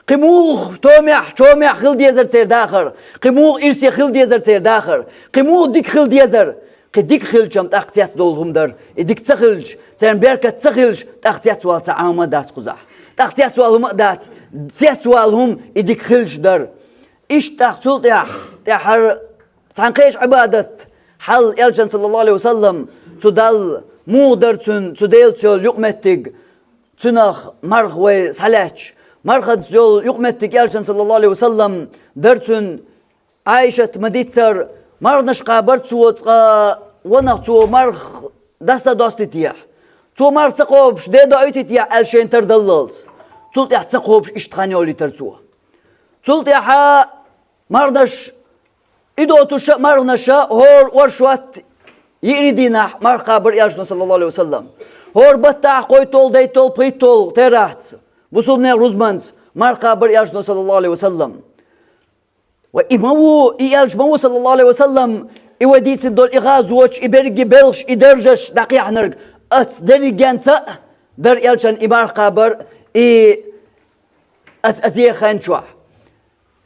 Кхин муха томехь, чомехь хила дезара церан дахар? Кхин муха ирсе хила дезара церан дахар? Кхин муха дика хила дезара? Кхин дика хилча-м тӀаккха цецдовла хӀума дара. И дика ца хилча, церан беркат ца хилча, тӀаккха цецвала цхьа Ӏамал а дац кхузахь. ТӀаккха цецвала хӀума а дац. Цецвала хӀума и дика хилча дара. Иштта тӀаккха цул тӀаьхьа, тӀаьхьара цхьана кхечу Ӏибадат хьал элчан, саллаллаху Ӏалайхи ва саллам, цу Далла муха дара цуьнан, цу Делаца йолу юкъаметтиг, цуьнах марха вай схьалаьцча, марханца йолу юкъаметтиг элчан, саллаллаху Ӏалайхи ва саллам, дара цуьнан. Ӏайшат ма-диццара, марханаш кхабар цо, цкъа ванах цо марха даста доститехь, цо марха ца кхобуш, де доуьйтитехь аьлла шайна тардаллалц. Цул тӀаьхьа ца кхобуш иштта хан йолуьйтура цо. Цул тӀаьхьа марханаш, и доцуша а марханаша, хӀора оршот йиъри дийнахь марха кхабар элчано, саллаллаху Ӏалайхи ва саллам. ХӀора баттахь кхойтталгӀа, дейтталгӀа, пхийтталгӀа терахьца, бусулбанех рузбанца марха кхабар элчано, саллаллаху Ӏалайхи ва саллам. Ва и ма ву, и элча ма ву, саллаллаху Ӏалайхи ва саллам, и вай дийцина долу и гӀазоташ, и берриге белхаш, и даржаш дӀакхехьнарг, оцу дерригенца а дара элчан и марха кхабар, и оцу, оцу еха хан чохь.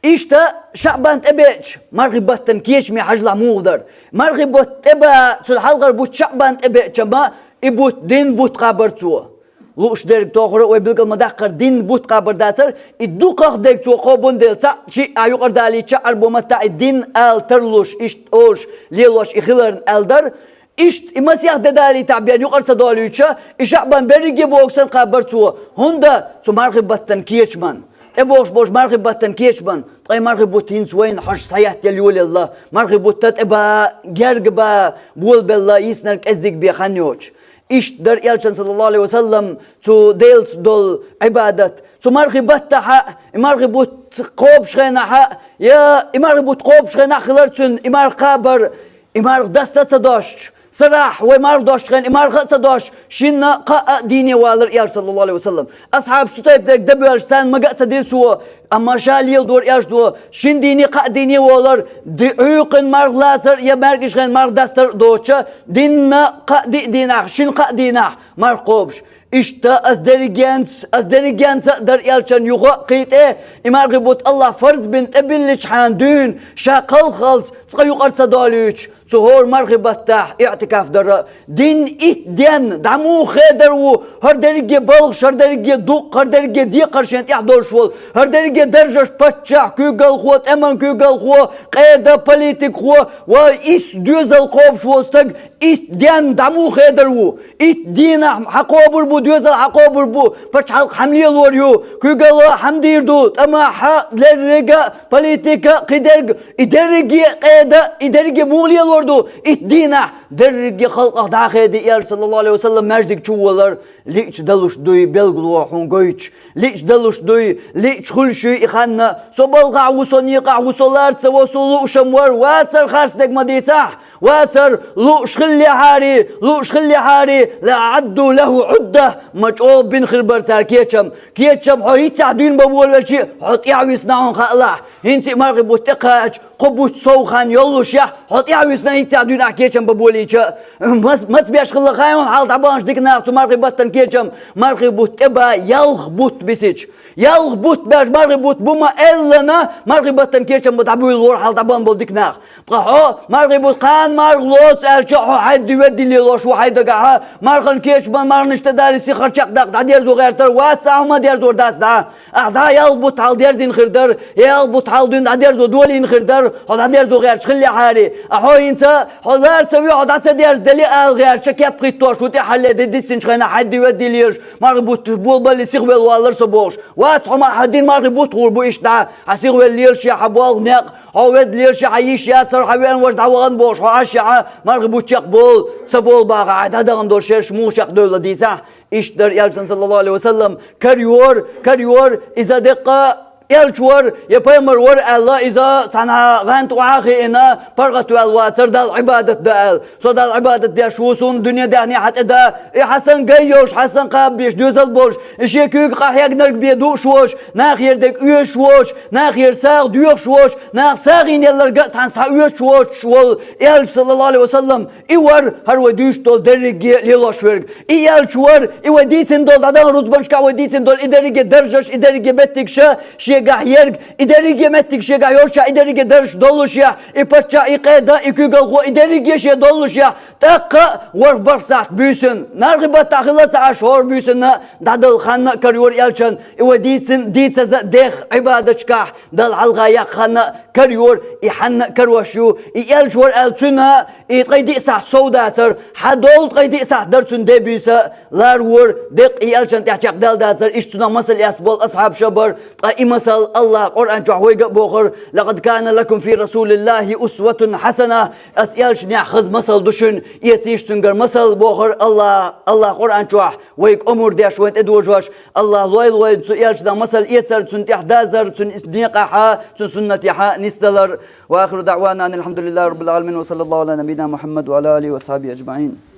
Иштта ШаӀбан тӀебеача мархи баттан кечаме хьажалахь муха дара. Мархи бутт тӀебан, цул хьалхара бутт ШаӀбан тӀебеача ма, и бутт дин бутт кхабар цо. Лууш дерг тохара а вай билгал ма даккхара, дин бутт кхабар дацара, и дукхах дерг цо кхобун дела, цхьаъ, шиъ а юкъара далийча, Ӏарбо маттахь и дин ала тарлуш, иштта олуш, лелош и хиларна аьлла дара. Иштта и масех де далийтахь бен юкъара ца долуьйтуша, и ШаӀбан берриге богуш санна кхабар цо. ХӀунда? Цу мархи баттан кечаман, тӀебогӀуш болчу мархи баттан кечаман, ткъа и мархи бутт хӀинца вайна хьожа схьаеттаелла йолаелла, мархи бутт тӀебан, герга бан болабелла, йиснарг кӀеззиг бен хан йоцуш. Иштта дара элчан, саллаллаху Ӏалайхи ва саллам, цу Делаца долу Ӏибадат. Цу мархи баттахь а, и мархи бутт кхобуш хенахь а, я и мархи бутт кхобуш хенахь а хилар цуьнан и марха кхабар, и марха даста а ца достуш, сарахь вай марха достучу хенахь и марха а ца достуш, шинна кхаъ а дийне валара элча, саллаллаху Ӏалайхи ва саллам. Асхьабаш цу тайпа дерг дан боьлча, царна мага а ца дира цо, амма ша леладора элчано, шина дийне кхаъ дийне волар, ди-, Ӏуьйкъана марха лацар я маьркӀажа хенахь марха дастар а доцуша, динна кхаъ диъ дийнахь, шина кхаъ дийнахь марха кхобуш. Иштта ас дерригенца, ас дерригенца а дара элчан юха а кхин тӀе, и мархи бутт Аллах фарз бина тӀебилличхьана дуьйна, ша кхалхалц цкъа юкъара ца долуьйтуш, цу хӀора мархи баттахь иӀтикаф дара. Дин итт денна дӀа муха хедар ву, хӀара дерриге балхаш, хӀара дерриге дукъ, хӀара дерриге декхар шен тӀехь долуш волу, хӀара дерриге даржаш, паччахь, куьйгалхо, тӀеман куьйгалхо, къеда, политикхо, ва исс доьзал кхобуш волу стаг итт денна дӀа муха хедар ву? Итт дийнахь хьан кхобур бу, доьзал хьан кхобур бу, пачхьалкх хьан лелор ю, куьйгалла хьан дийр ду, тӀамахьа, леррига, политика, кхидерг, и дерриге а къеда, и дерриге муха лелор ду? Итт дийнахь дерриге халкъах дӀа а хеди, элча, саллаллаху Ӏалайхи ва саллам, маьждиг чу волар, лиъча далуш дуй белгало хьуна гойтуш, лиъча далуш дуй, лиъча хуьлуш юй и ханна, со балхахь ву, со некъахь ву, со лар ца во, со луушам вара, вацар харцдерг ма дийцахь, вацар лууш хиллехьарий, лууш хиллехьарий, ла Ӏадду лаху Ӏудда, ма чӀогӀа бина хир бара цара кечам. Кечам хьо хӀинццехь дуьйна бан волавелчи, хьо тӀаьхьа висна хьуна хаалахь. ХӀинца и мархи бутт тӀекхача, кхо бутт сов хан йоллушехь, хьо тӀаьхьа висна хӀинццехь дуьйна ахь кечам бан болийча, мац-, маца беш хилла хьайна хьуна хьалха дӀабаханчу диканах цу мархи баттан кечам, мархи бутт тӀебан ялх бутт бисича. Ялх бутт беш, мархи бутт бу ма аьллана, мархи баттан кечам бан дӀабуьйлалора хьалха дӀабан болу диканах. Ткъа хьо, мархи бутт кхана марха лоцу аьлча, хьо хьайда веддале лош ву хьайн дагахьа, мархан кечам бан марханаш тӀедалий сихар чекхдаккха дӀадерзо гӀертар вац, ахьа ма дерзор дац дӀа. Ахьа дӀа ялх бутт хьалха дерзийна хир дара, ялх бутт Ала дуьйна дӀадерзо долийна хир дара, хьо дӀадерзо гӀерташ хиллехьара. А хьо хӀинца, хьо лара ца ве, хьо дӀа ца дерзаделе ала гӀерташ, кеп хӀиттош ву тӀехьалле де диссинчу хенахь хьаьдда ведда лелаш, мархи бутт болабалле сихвелла валлара со бохуш. Вац, хьо ма хьан дина мархи бутт гӀур бу иштта дӀа, хьан сихвелла лелаш я хьан болх, некъ, хьо ведда лелаш я хьан йиш яцара, хьан веана важа дӀавахана бохуш, хьо Ӏаш я хьан мархи бутт чекхболу, ца болу баха, хьайн дӀадахана долу шераш муха чекхдевлла дийцахь. Иштта дара Элчан, саллаллаху Ӏалайхи ва саллам, карайора, карайора, иза деккъа Элча вара, я пайхамар вара аьлла, иза цхьана гӀанта охьа а хиъна, паргӀатваьлла вацара Далла Ӏибадат дан аьлла. Со Далла Ӏибадат деш ву, суна дуьне даьхни хьан тӀе дан, и хьан санна гай йолуш, хьан санна кхаба беш доьзал болуш, и шен куьйга къахьегнарг бен дууш волуш, нахера дерг оьшуш волуш, нахера сагӀа доьхуш волуш, наха сагӀина елларг а цхьаьна схьаоьшуш волуш волу Элча, саллаллаху Ӏалайхи ва саллам, и вара хӀара вай дуьйцуш долу дерриге лелош верг. И Элча вара, и вай дийцина долу, дӀадахана рузбанашкахь вай дийцина долу и дерриге даржаш, и дерриге меттигаш шегахь ерг, и дерриге меттиг шегахь йолчохь, и дерриге даржаш доллушехь, и паччахь, и къеда, и куьйгалхо, и дерриге шен доллушехь, тӀаккха а ворхӀ-бархӀ сахьт буьйсанна, нархи баттахь хилла ца Ӏаш, хӀора буьйсанна дӀадала хан а карайора Элчан, и вай дийцина, дийцаза а дех Ӏибадаташкахь Далла хьалха яккха хан а карайора, и хьанна а карош ю, и Элча вара аьлла цуьнан, и ткъе диъ сахьт сов дацара, хьан долу ткъе диъ сахьт дара цуьнан де буьйса, лар вора, деккъа и Элчанна тӀехь чекхдаьлла дацара, иштта цунах масал эцна болу асхьабаш а бара, ткъа и масал АллахӀа Къуръан чохь вайга а бохура: «Лакъад кана лакум фи расулиллахи усватун хьасана», ас Элчанехь хаза масал ду шуна, эцийша цуьнгара масал бохура АллахӀа, АллахӀа Къуръан чохь. Вайга омра деш, вайна тӀедожош, АллахӀа лойла вайна цу Элчанах масал эцар, цунна тӀехь дазар, цуьнан некъахьа, цуьнан суннатехьа нисдалар. Ва ахиру даъвана анил хьамдулиллахи раббил Ӏаламин, ва саллаллаху Ӏала набийина Мухьаммад ва Ӏала алихи ва асхьабихи аджмаӀин.